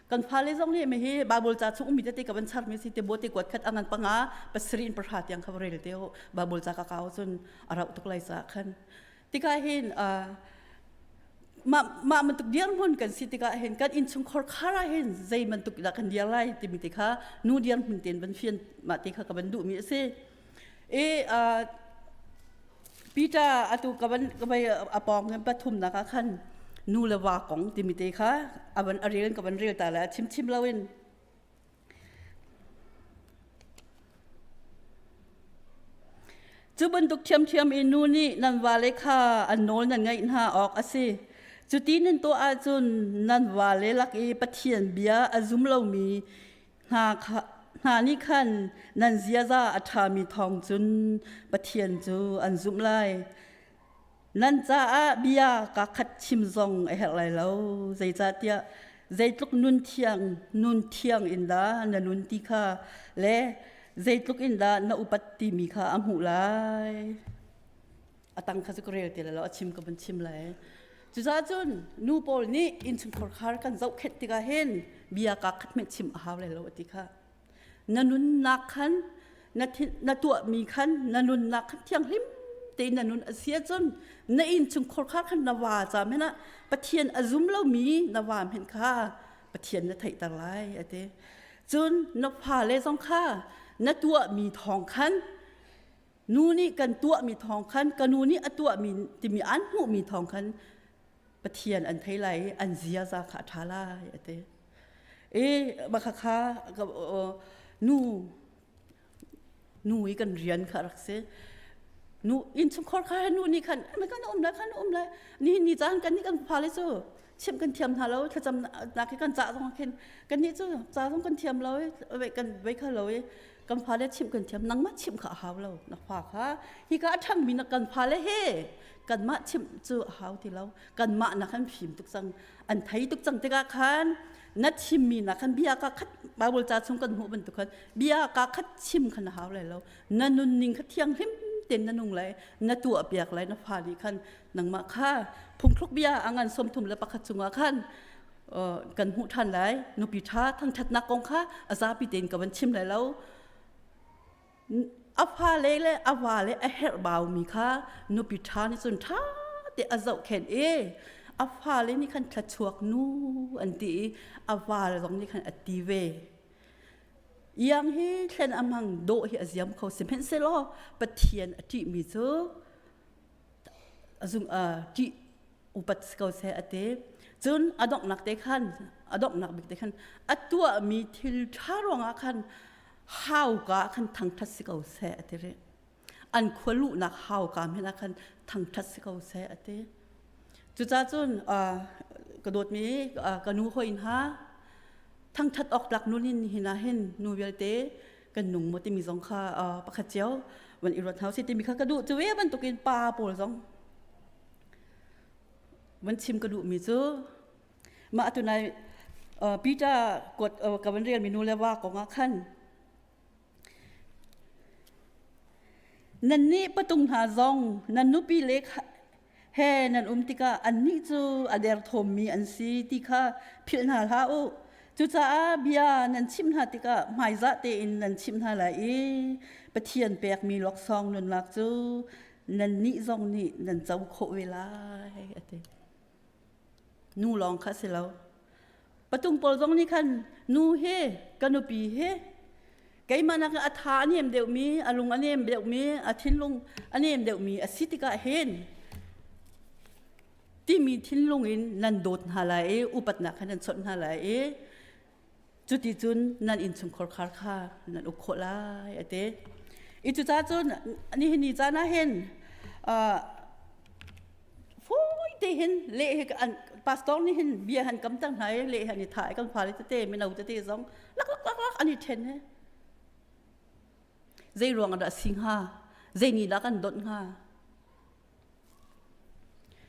Kan fale zong nih mi hi Bible ca chung ummi tete ka van char mi si te bo te kuat khat angan panga pasarih in pahra tiang kha rel te ho Bible ca ka kau cun a rauh tuk lai ca khan. Tikah hin mah mah bantuk dirhmun kan si tikah hin kan innchungkhar khar ah hin zei bantuk dah kan dir lai timi te kha nu dirhmun tein van fian mah te kha ka van duhmi a si. I Peter atu ka van ka vai a pawng in pathumnak ah khan nu le va kong timi te kha a van a rel ka van rel ta le a chim chim loin Cu bantuk ṭhiamṭhiam in nu nih nan vale kha an nawl nan ngaih hna awk a si. Cuti nan tuah ahcun nan vale lak i Pathian bia a zum lomi hna kha hna nih khan nan ziaza a ṭhami thawng cun Pathian cu an zumh lai. Nan caah bia kaa khat chim zong a herh lai lo. Zeicahtiah zeitluk nun thiang nun thiang in dah na nun ti kha le zeitluk in dah na upat timi kha a hmuh lai. A tang kha cu ka rel ti lai lo, a chim ka van chim lai. Cucaah cun nu pawl nih innchungkhar khar kan zohkhenh tikah hin bia kaa khat hmanh chim a hau lai lo a ti kha. Na nunnak khan na, na tuahmi khan na nunnak khan thianghlim tein na nun a si ahcun na innchungkhar kha khan na va ca men ah Pathian a zum lomi na va men kha Pathian na theihter lai a ti. Cun na fale zong kha na tuahmi thawng khan nu nih kan tuahmi thawng khan ka nu nih a tuahmi timi an hmuhmi thawng khan Pathian an thei lai i an ziaza kha a ṭha lai a ti. I mah kha nu nu i kan rian kha rak si. Nu innchungkhar kha nu nih khan kan um lai khan um lai nihin ni caan kan nih kan fale cu chimh kan thiam hna lo thlacam nak hi kan cah zong khin kan nih cu ca zong kan thiam lo i kan vei kha lo i kan fale chimh kan thiam nangmah chimh kha a hau lo na fa kha hi ka a ṭhangmi na kan fale he kanmah chimh cu a hau ti lo kanmah na kan fim tuk cang an thei tuk cang tikah khan na chimmi na khan bia ka khat Bible ca chung kan hmuh bantuk khan bia ka khat chim khan a hau lai lo na nunning kha thianghlim ten na nung lai na tuah piak lai na fa nih khan nangmah kha phungthluk bia a ngan 31 chungah khan kan hmuh ṭhan lai nupi ṭha thangṭhatnak kong kha a zapi tein ka van chim lai lo a fale le a va le a herh baumi kha nupi ṭha nih cun ṭha te a zohkhenh i a fale nih khan thlachuak nu an ti i a va zong nih khan a ti ve iang hi thlen a hmang dawh hi a ziam kho sihmanhsehlaw Pathian a ṭihmi cu a zung a ṭih upat si ko seh a ti cun a donghnak te khan a donghnak bik te khan a tuahmi thil ṭha ruangah khan hauka ah khan thangṭhat si ko seh a ti rih an khua luhnak hauka hmanh ah khan thangṭhat si ko seh a ti cucaah cun ka dawtmi ka nu hoi hna thangṭhat awk tlak nun in hin ah hin nu vialte kan nung maw timi zong kha pakhat cio van i ruat hna usih timi kha ka duh cu ve bantukin pa pawl zong van chim ka duhmi cu mah atu nai Peter kuat ka van relmi nu le va kong ah khan nannih patung hna zong nan nupi le he nan um tikah annih cu a derthawmmi an si ti kha philh hna hlah u cucaah bia nan chimh hna tikah hmaizah tein nan chimh hna lai i Pathian pekmi laksawng nunnak cu nannih zong nih nan co khawh ve lai a ti. Nu lawng kha si lo. Patung pawl zong nih khan nu hi ka nupi hi keimah nak a tha a nem deuhmi a lung a nem deuhmi a thinlung a nem deuhmi a si tikah hin timi thinlung in nan dawt hna lai i upatnak kha nan chawnh hna lai i Cuticun nan innchungkhar khar kha nan uk khawh lai a ti. I cucaah cun nihin ni caan ah hin fawi te hin leh hi an pastor nih hin bia han kam ter hna i leh han i thah i kan fale tete mino tete zong lak lak lak lak an i ṭhen he. Zei ruang ah dah si hnga? Zei nih dah kan donh hnga?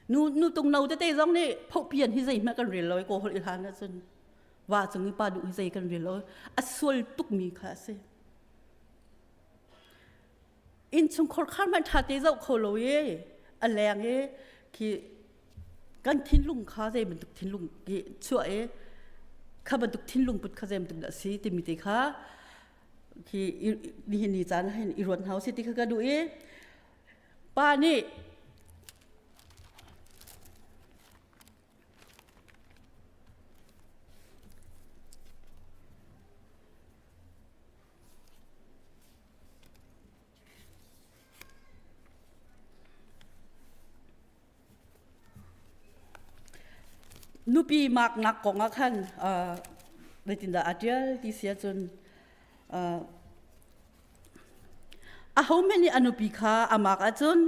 Nu nu tung no tete zong nih phohpian hi zeihmanh kan rel lo i kaw holh i hlan ahcun va cung i pa duh hi zei kan rel lo a sual tukmi kha a si. Innchungkhar khar hmanh ṭha te zoh kho lo i a leng i khi kan thinlung kha zei bantuk thinlung ki chuah i kha bantuk thinlung put kha zei bantuk dah si timi te kha khi nihin ni caan ah hin i ruat hna usih ti kha ka duh i pa nih Nupi maknak kong ah khan zeitindah aa ṭial ti si ahcun ahohmanh nih a nupi kha a mak ahcun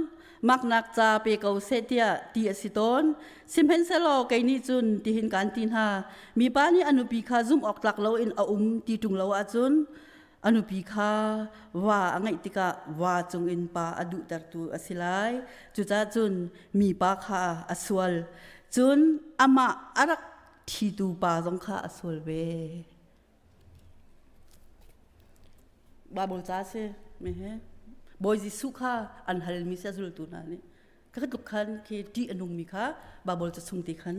maknak ca pe ko seh tiah ti a si tawn. Sihmanhsehlaw kei nih cun tihin kaan ti hna, mipa nih a nupi kha zumh awk tlak loin a um ti ṭung lo ahcun A nupi kha va a ngeih tikah va cungin pa a duhtertu a si lai. Cucaah cun mipa kha a sual. Cun amah a rak ṭhitu pa zong kha a sual ve. Baibal ca a si. Bawi Jesuh kha an halmi si a zultu hna nih. Ka tluk khan khi ṭih a nungmi kha Baibal ca chung te khan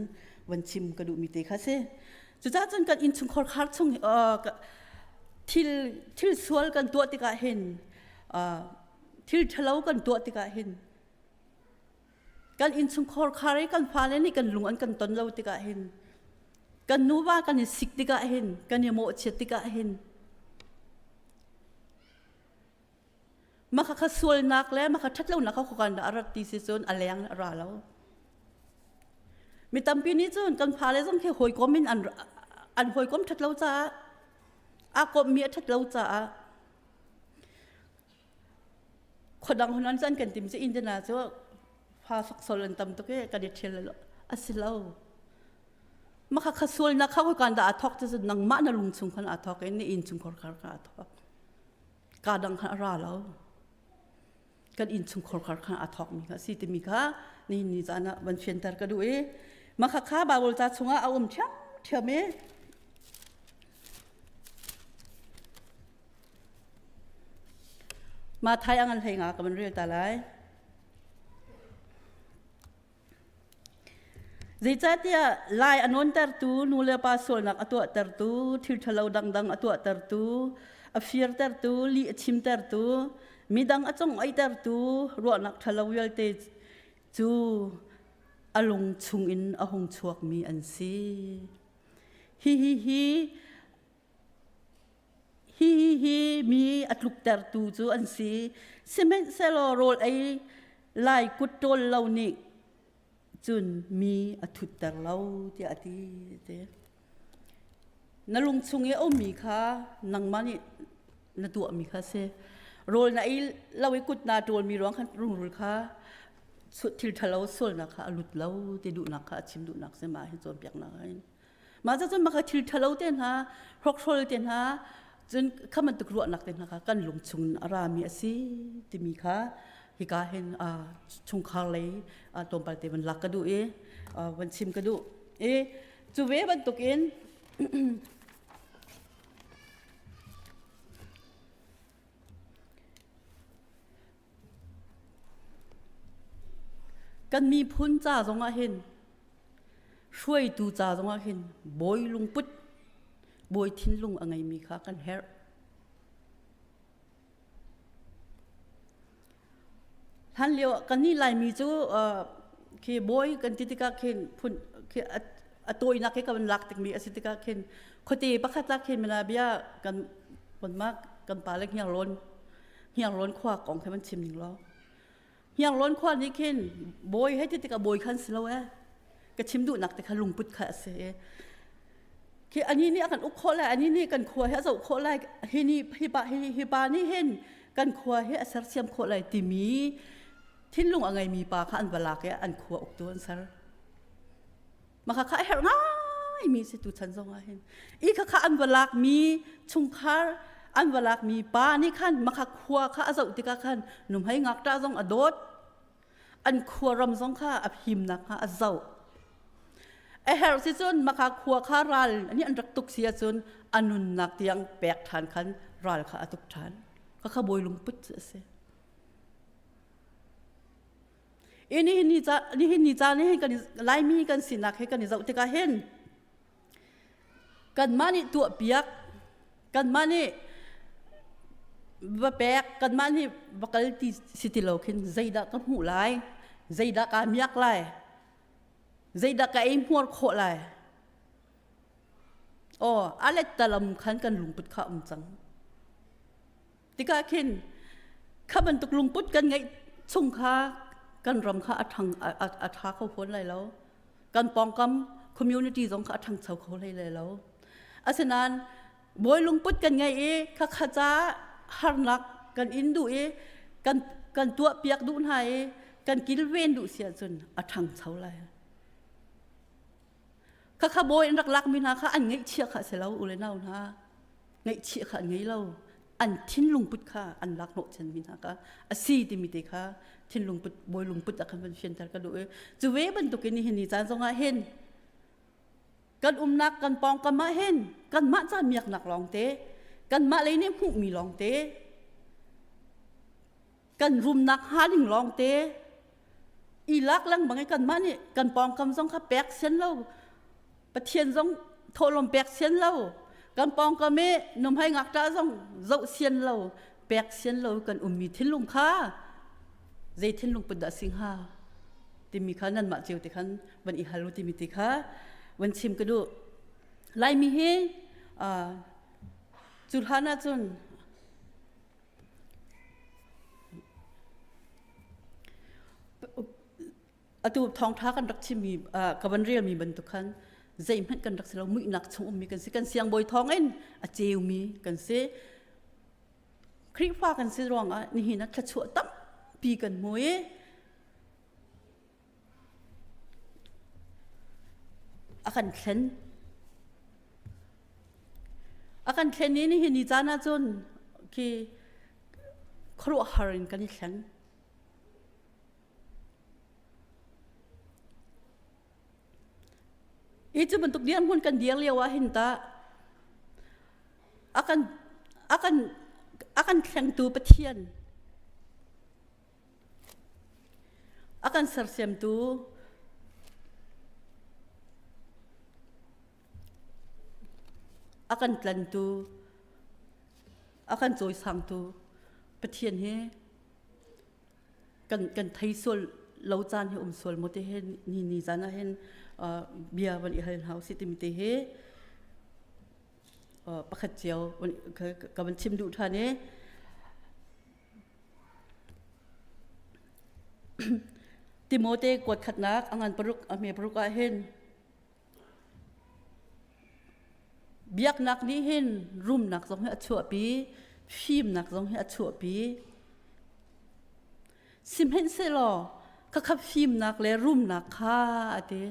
van chim ka duhmi te kha si. Cucaah cun kan innchungkhar khar chung thil thil sual kan tuah tikah hin thil ṭhalo kan tuah tikah hin kan innchungkhar khar i kan fale nih kan lung an kan ton lo tikah hin kan nuva kan i sik tikah hin kan i mawhchiat tikah hin Maka kha sualnak le maka ṭhatlonak kha khuakan dah a rat ti si cun a leng a ra lo. Mi tampi nih cun kan fale zong khi hawikom in an an hawikom ṭhat lo caah aa kommi a ṭhat lo caah khuadang hun an can kan tim cu Indiana cu fa soksol an tam tuk i kan i ṭhial lo a si lo. Maka kha sualnak kha khuakan dah aa thawk ti cun nangmah na lung chung khan aa thawk i na inn chungkhar kha aa thawk. Kaa dang khan a ra lo. Kan innchungkhar khar khan aa thawkmi kha a si timi kha nihin ni caan ah van fianter ka duh i mah kha Baibal ca chungah a um ṭhiamṭhiam i Mathai a ngan hlei nga ka van rel ta lai. Zeicahtiah lai a nawntertu, nu le pa sualnak a tuahtertu, thil ṭhalo dangdang a tuahtertu, a firtertu, lih a chimtertu, midang a cung oihtertu ruahnak ṭhalo vialte cu a lung chungin a hung chuakmi an si. Hihi hi Hihi hi mi a tluktertu cu an si. Sihmanhsehlaw rawl ei lai kut ṭawl lo nih cun mi a thutter lo tiah a ti. Na lung chung i a ummi kha nangmah nih na tuahmi kha a si. Rawl na ei lo i kut naa ṭawlmi ruang khan rungrul kha thil ṭhalo sualnak kha a lut lo ti duhnak kha a chim duhnak si mah hi cawnpiaknak ah hin. Mah cun maka thil ṭhalo te hna, hrokhrol te hna, cun kha bantuk ruahnak te hna kha kan lung chung a rami a si timi kha hika hin chungkhar lei tlawmpal te van lak ka duh i van chim ka duh. I cu ve bantukin Kan miphun ca zongah hin hruaitu ca zongah hin bawi lungput, bawi thinlung a ngeimi kha kan herh. Hlan lio kannih Laimi cu khi bawi kan ti tikah khin phun khi a tawinak hi kan lak tikmi a si tikah khin khuate pakhat ah khin mina bia kan ponmak kan pa le hniarlawn Hniarlawn khua kong khi van chim ning law. Hniarlawn khua nih khin bawi hei ti tikah bawi khan si lo eh. Ka chim duhnak te kha lungput kha a si i. Khi ani nih a kan uk khawh lai, ani nih kan khua hi a zoh khawh lai, hi ni hi pa hi, hi pa nih hin kan khua hi a sersiam khawh lai timi thinlung a ngeimi pa kha an va lak i an khua uktu an ser. Maka kha a herh ngaimi si tu chan zong ah hin. I kha kha an va lakmi chungkhar an va lakmi pa nih khan maka khua kha a zoh tikah khan numhei ngakṭah zong a dawt. An khuaram zong kha a himnak hnga a zoh. A herh si cun maka khua kha ral nih an rak tuk si ahcun a nunnak tiang pek ṭhan khan ral kha a tuk ṭhan. Khakha bawi lungput cu a si. I nihin ni ca nihin ni caan hi kan Laimi kan sinak he kan i zoh tikah hin kanmah nih tuahpiak kanmah nih va pek kanmah nih va kal ti si ti lo khin zeidah ka hmuh lai zeidah kaa miak lai zeidah ka ei hmuar khawh lai aw a let talam khan kan lungput kha um cang Tikah khin kha bantuk lungput kan ngeih chung kha kan ram kha a ṭhang a ṭha kho fawn lai lo. Kan pawngkam community zong kha a ṭhangcho kho hlei lai lo. Asinain bawi lungput kan ngei i khakha ca harnak kan in duh i kan kan tuah piak duh hna i kan kilven duh si ahcun a ṭhangcho lai. Khakha bawi an rak lakmi hna kha an ngeihchiah kha a si lo u le nau hna. Ngeihchiah kha an ngei lo. An thinlung put kha an lak hnawh chenmi hna kha a si timi te kha thinlung put bawi lungput ah khan van fianter ka duh i cu ve bantukin nihin ni caan zongah hin kan umnak kan pawngkam ah hin kanmah ca miaknak lawngte kanmah lei nih hmuhmi lawngte kan rumnak hnga ding lawngte i lak lengmang i kanmah nih kan pawngkam zong kha pek sian lo Pathian zong thawhlawm pek sian lo kan pawngkam i nuhmei ngakṭah zong zoh sian lo pek sian lo kan ummi thinlung kha zei thinlung put dah si hnga timi kha nanmah cio te khan van i hal u timi ti kha van chim ka duh Laimi hi cu hlan ahcun Atu thawngṭha kan rak chimmi ka van relmi bantuk khan zeihmanh kan rak si lo muihnak chung ummi kan si kan siangbawi thawngin a ceumi kan si Khrihfa kan si ruangah nihin ah thluachuah tampi kan hmu i A kan thlen. A kan thlen i nihin ni caan ahcun khi khuaruahhar in kan i thleng. I cu bantuk dirhmun kan dir lio ah hin tah a kan a kan a kan thlengtu Pathian A kan sersiamtu a kan tlantu a kan cawisangtu Pathian hi kan kan thei sual lo caan hi um sual maw ti hi ni ni zan ah hin bia van i hal hna usih timi te hi pakhat cio ka van chim duh ṭhan i Timote kuat khatnak a ngan paruk a hme paruk ah hin biaknak nih hin rumnak zong hi a chuahpi fimnak zong hi a chuahpi sihmanhsehlaw khakha fimnak le rumnak kha a ti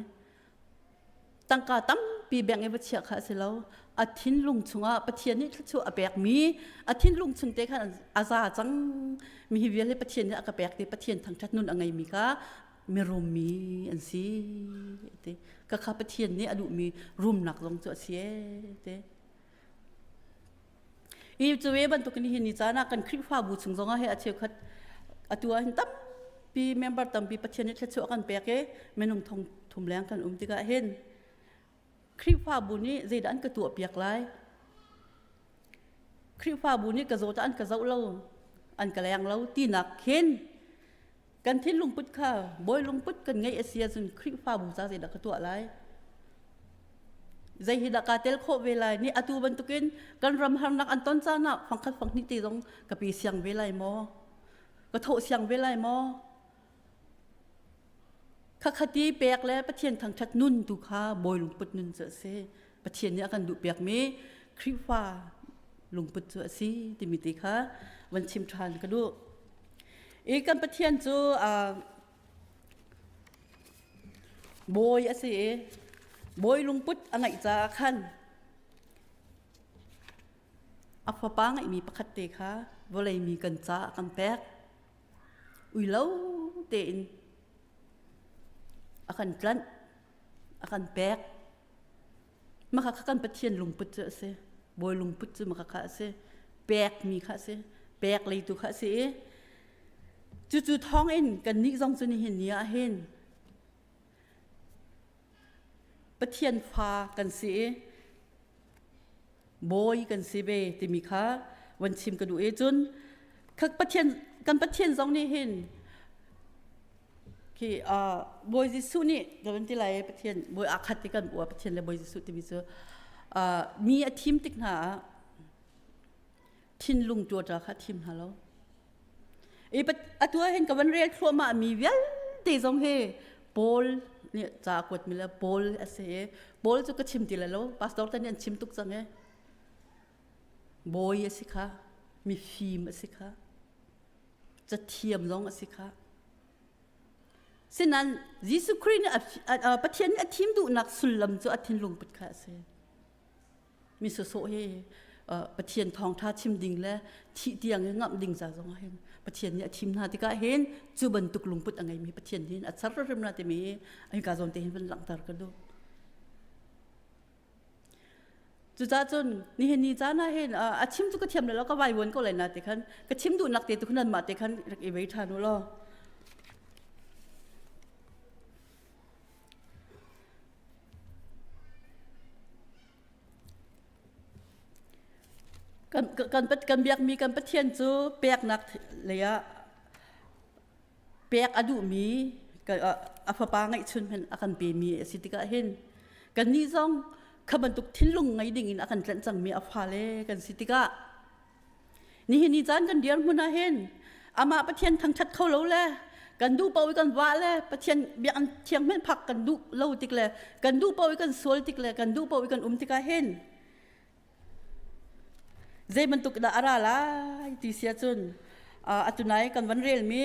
Tangka tampi bank i va chiah kha a si lo. A thinlung chungah Pathian nih thluachuah a pekmi a thinlung chung te khan a za cang mi hi vial hi Pathian nih a ka pek ti Pathian thangṭhat nun a ngeimi kha mirum mi an si ti ka kha Pathian nih a duhmi rumnak zong cu a si ee ti. I cu ve bantuk in hi ni caan ah kan Khrihfabu chung zongah he a cheukhat atu ah hin tampi member tampi Pathian nih thluachuah kan pek i minung thong thum leng kan um tikah hin Khrihfabu nih zeidah an ka tuah piak lai Khrihfabu nih ka zaw an ka zoh lo an ka leng lo tinak khin kan thinlung put kha bawi lungput kan ngeih a si ahcun Khrihfabu ca zeidah ka tuah lai zei hi dah kaa tel khawh ve lai ni atu bantukin kan ram harnak an ton caan ah fangkhat fanghnih te zong ka pe siang ve lai maw ka thawh siang ve lai maw khakhati pek le Pathian thangṭhat nun tu kha bawi lungput nun cu a si Pathian nih a kan duh piakmi Khrihfa lungput cu a si timi te kha van chim ṭhan ka duh i kan Pathian cu bawi a si i bawi lungput a ngeih caah khan a fapa ngeihmi pakhat te kha vawlei mi kan caah kan pek ui lo tein. a kan tlanh a kan pek maka kha kan Pathian lungput cu a si bawi lungput cu maka kha a si pekmi kha a si pek leitu kha a si i cucu thawng in kan nih zong cu nihin ni ah hin Pathian fa kan si i bawi kan si ve timi kha van chim ka duh i cun Pathian kan Pathian zong nih hin khi Bawi Jesuh nih ka van ti lai Pathian bawi aa khat ti kan ua Pathian le Bawi Jesuh timi cu mi a thim tik hna ah thinlung ṭuaṭa kha thim hna lo. I atu ah hin ka van rel thluahmah mi vialte zong hi Paul nih ca a kuat mi le Paul a si i Paul cu ka chim ti lai lo pastor te nih an chim tuk cang i bawi a si kha mifim a si kha cathiam zong a si kha sinan Jesuh Khrih nih Pathian nih a thim duhnak sullam cu a thinlung put kha a si. Mi sawsawh hi Pathian thawngṭha chim ding le thih tiang i ngamh ding ca zong ah hin Pathian nih a thim hna tikah hin cu bantuk lungput a ngeimi Pathian hin a char hrim na timi hika zawn te hin van langhter ka duh. Cucaah cun nihin ni caan ah hin a chim cu ka thiam lo ka vai vuan ko lai na ti khan ka chim duhnak te tu khan mah te khan rak i vei ṭhan u law. Kan, kan, kan biakmi kan Pathian cu peknak lei ah pek a duhmi a fapa ngeihchun hmanh a kan pemi a si tikah hin kannih zong kha bantuk thinlung ngei ding in a kan tlanh cangmi a fale kan si tikah Nihin ni caan kan dirhmun ah hin amah Pathian thangṭhat kho lo le kan duh paoh i kan vah le Pathian biakinn thiang hmanh phak kan duh lo tik le kan duh paoh i kan sual tik le kan duh paoh i kan um tikah hin zei bantuk dah a ra lai ti si ahcun atu nai kan van relmi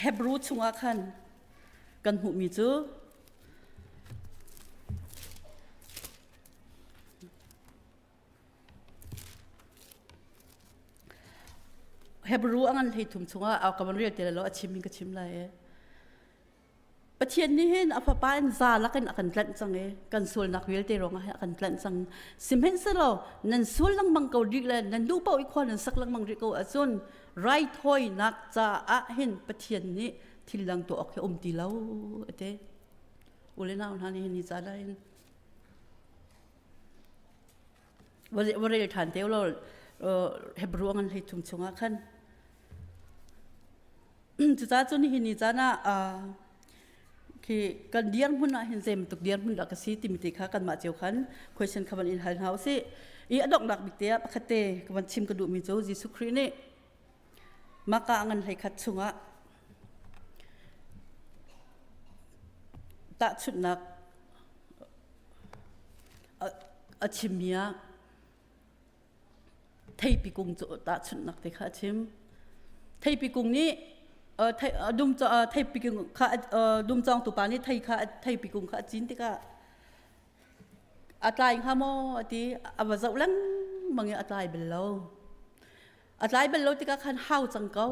Hebrew chungah khan kan hmuhmi cu Hebrew a ngan hlei thum chungah a ka van rel ti lo a chim in ka chim lai e. Pathian nih hin a fapa in za lakin a kan tlanh cang e kan sualnak vialte ruangah a kan tlanh cang sihmanhsehlaw nan sual lengmang ko rih le nan duh paoh i khua nan sak lengmang rih ko ahcun raithawinak caah hin Pathian nih thil dang tuah awk hi um ti lo ate ule nau hna nih ni caan ah hin va rel ṭhan te law Hebrew ngan hlei thum chungah khan cucaah cun hi ni caan ah khi kan dirhmun ah hin zei bantuk dirhmun dah ka si timi te kha kanmah cio khan question kha van in hal hna usih i a donghnak bik te ah pakhat te ka van chim ka duhmi cu Jesuh Khrih nih Maka ngan hlei khat chungah tahchunhnak a chimmi ah theipi kung cu tahchunhnak te kha a chim. Theipi kung nih dum theipi kung kha dum cawngtu pa nih thei kha theipi kung kha a cin tikah a tlai hnga maw a ti a va zoh lengmang i a tlai bal lo. A tlai bal lo tikah khan hau cang ko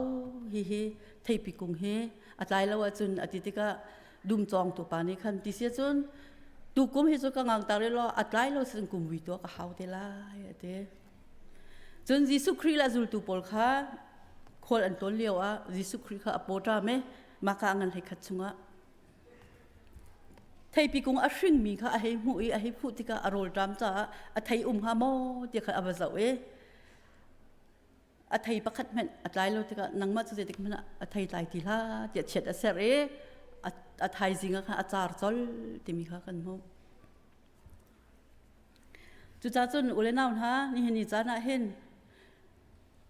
hihi theipi kung hi a tlai lo ahcun a ti tikah dum cawngtu pa nih khan ti si ahcun tukum hi cu ka ngang ta rih law a tlai lo sin kum vui tuah ka hau te lai a ti. Cun Jesuh Khrih le a zultu pawl kha khual an tlawn lio ah Jesuh Khrih kha a pawṭam i maka ngan hlei khat chungah Theipi kung a hringmi kha a hei hmuh i a hei phuh tikah a rawlṭam caah a thei um hnga maw ti kha a va zoh i a thei pakhat hmanh a tlai lo tikah nangmah cu zeitik hmanh ah a thei tlai ti hlah tiah chiat a serh i a thaizing ah khan a car colh timi kha kan hmuh. Cucaah cun u le nau hna nihin ni caan ah hin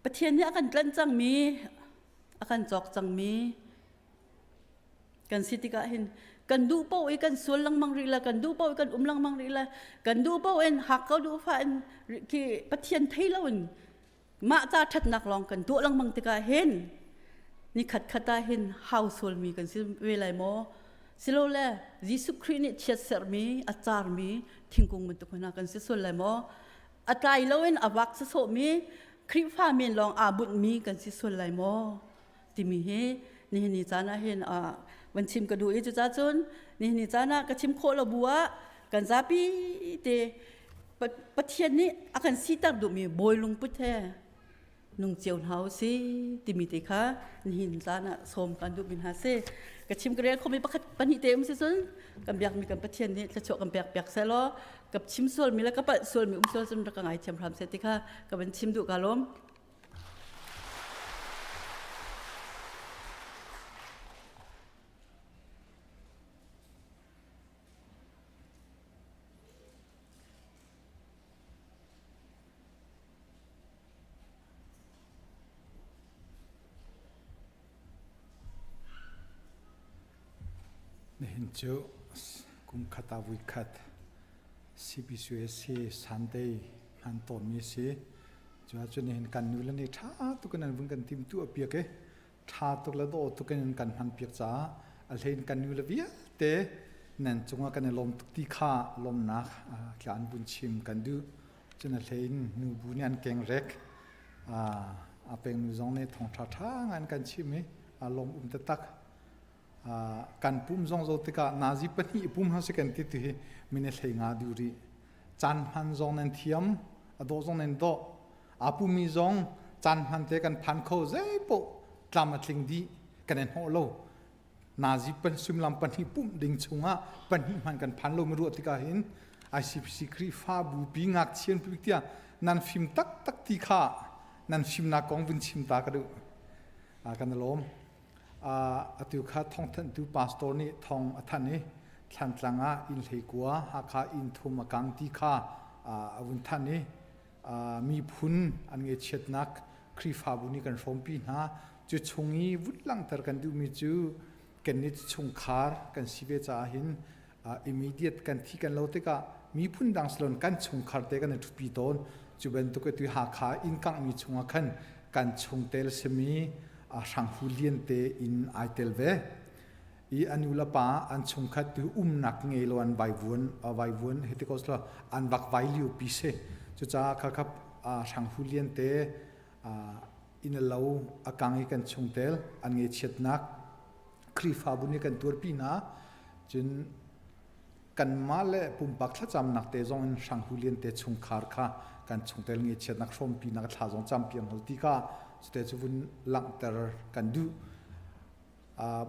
Pathian nih a kan tlanh cangmi a kan cawk cangmi kan si tikah hin kan duh paoh i kan sual lengmang rih le kan duh paoh i kan um lengmang rih le kan duh paoh in hak ko duh fa in khi Pathian thei lo in mah ca ṭhatnak lawng kan tuah lengmang tikah hin ni khat khat ah hin hau sualmi kan si ve lai maw silole Jesuh Khrih nih chiatserhmi a carmi thingkung bantuk hna kan si sual lai maw a tlai loin a vak sawsawhmi Khrihfa men lawng aa bunhmi kan si sual lai maw timi hi Nihin ni caan ah hin van chim ka duh i cucaah cun nihin ni caan ah ka chim khawh lo bu ah kan zapi te Pathian nih a kan siter duhmi bawi lungput he nung cio hna u si timi te kha nihin caan ah sawm kan duhmi hna si. Ka chim ka rel khomi pakhat pahnih te um si cun kan biakmi kan Pathian nih thluachuah kan pek piak seh law ka chim sualmi le ka palh sualmi um sual cun rak ka ngaithiam hram seh ti kha ka van chim duh ka lawm. Nihin cu kum khat ah voikhat CBCUSA Sunday hman tawnmi a si. Cu ahcun nihin kan nu le nih ṭha tuk in an vun kan timhtuah piak i ṭha tuk le dawh tuk in kan hman piak caah a hlei in kan nu le vialte nan cungah kan i lawm tuk ti kha lawmnak tla an vun chim kan duh. Cun a hlei in nubu nih an kengrek a pengnu zong nih thawngṭha ṭha ngai an kan chim i a lawm um taktak. Kan pum zong zo tikah nazi pahnih pum ha si kan ti tu hi mine hlei nga du rih. Caan hman zong nan thiam, a dawh zong nan dawh. A pumi zong caan hman te kan phan kho zeipoh tlam a tling dih kan i hnawh lo. Nazi pan suimilam pahnih pumh ding chungah pahnih hman kan phan lo mi ruah tikah hin ICPC Khrihfabu pi ngakchian pi tiah nan fim taktak ti kha nan fimnak kong vun chim ta ka duh. Kan i lawm. Atu kha thawngthanhtu pastor nih thawng a thanh i Thlantlang ah inn hleikua Hakha inn thum a kang ti kha a vun thanh i miphun an ngaihchiatnak Khrihfabu nih kan hrawmpi hna. Cu chung i vun langhter kan duhmi cu kannih cu chungkhar kan si ve caah hin immediate kan thi kan lo tikah miphun dang silon kan chungkhar te kan i ṭhutpi tawn. Cu bantuk i tu Hakha inn kanghmi chungah khan kan chungtel simi Hranghu Lian te inn ai tel ve. I a nu le pa an chungkhat tu umnak ngei lo an vaivuan vaivuan hiti ko slo an vak vai liu pi si. Cucaah kha kha Hranghu Lian te inn a lo a kang i kan chungtel an ngeichiatnak Khrihfabu nih kan tuarpi hna. Cun kanmah le pumpak thlacamnak te zong in Hranghu Lian te chungkhar kha kan chungtel ngeichiatnak hrawmpinak thla zong campiang hol ti kha cute cu vun langhter kan duh.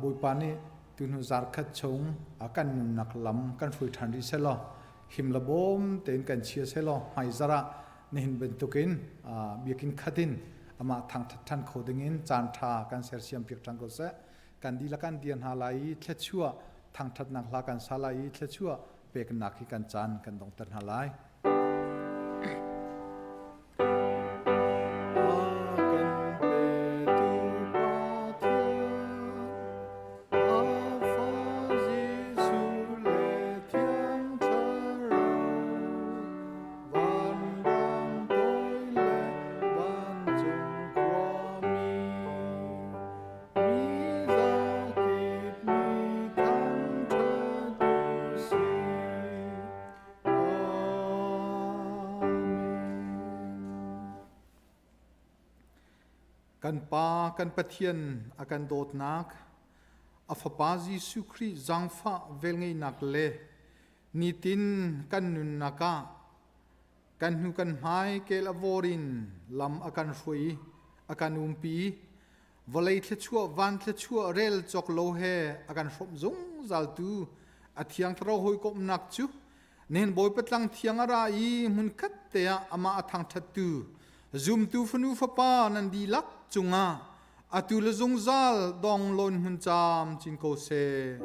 Bawipa nih tuhnu zarkhat chung kan nunnak lam kan hruai ṭhan rih selaw him le bawm tein kan chia selaw hmaizarh ah nihin bantukin biakinn khat in amah thangṭhat ṭhan kho dingin caan ṭha kan sersiam piak ṭhan ko seh. Kan dihlak kan dir hna lai i thluachuah thangṭhatnak hla kan sa lai i thluachuah peknak hi kan caan kan donghter hna lai. Kan Pa, kan Pathian a kan dawtnak, a Fapa Jesuh Khrih zaangfah velngeihnak le nitin kan nunnak ah kan hnu kan hmai kel a vawr in lam a kan hruai i a kan umpi. Vawlei thluachuah van thluachuah rel cawk lo he a kan hrawmh zungzal tu a thiang thlarau hawikomhnak cu nihin Bawipa tlang thiang a ra i hmunkhat te ah amah a thangṭhattu zumtu fanu fapa nan dihlak cungah atu le zungzal dong lawn hmun caam cin ko seh.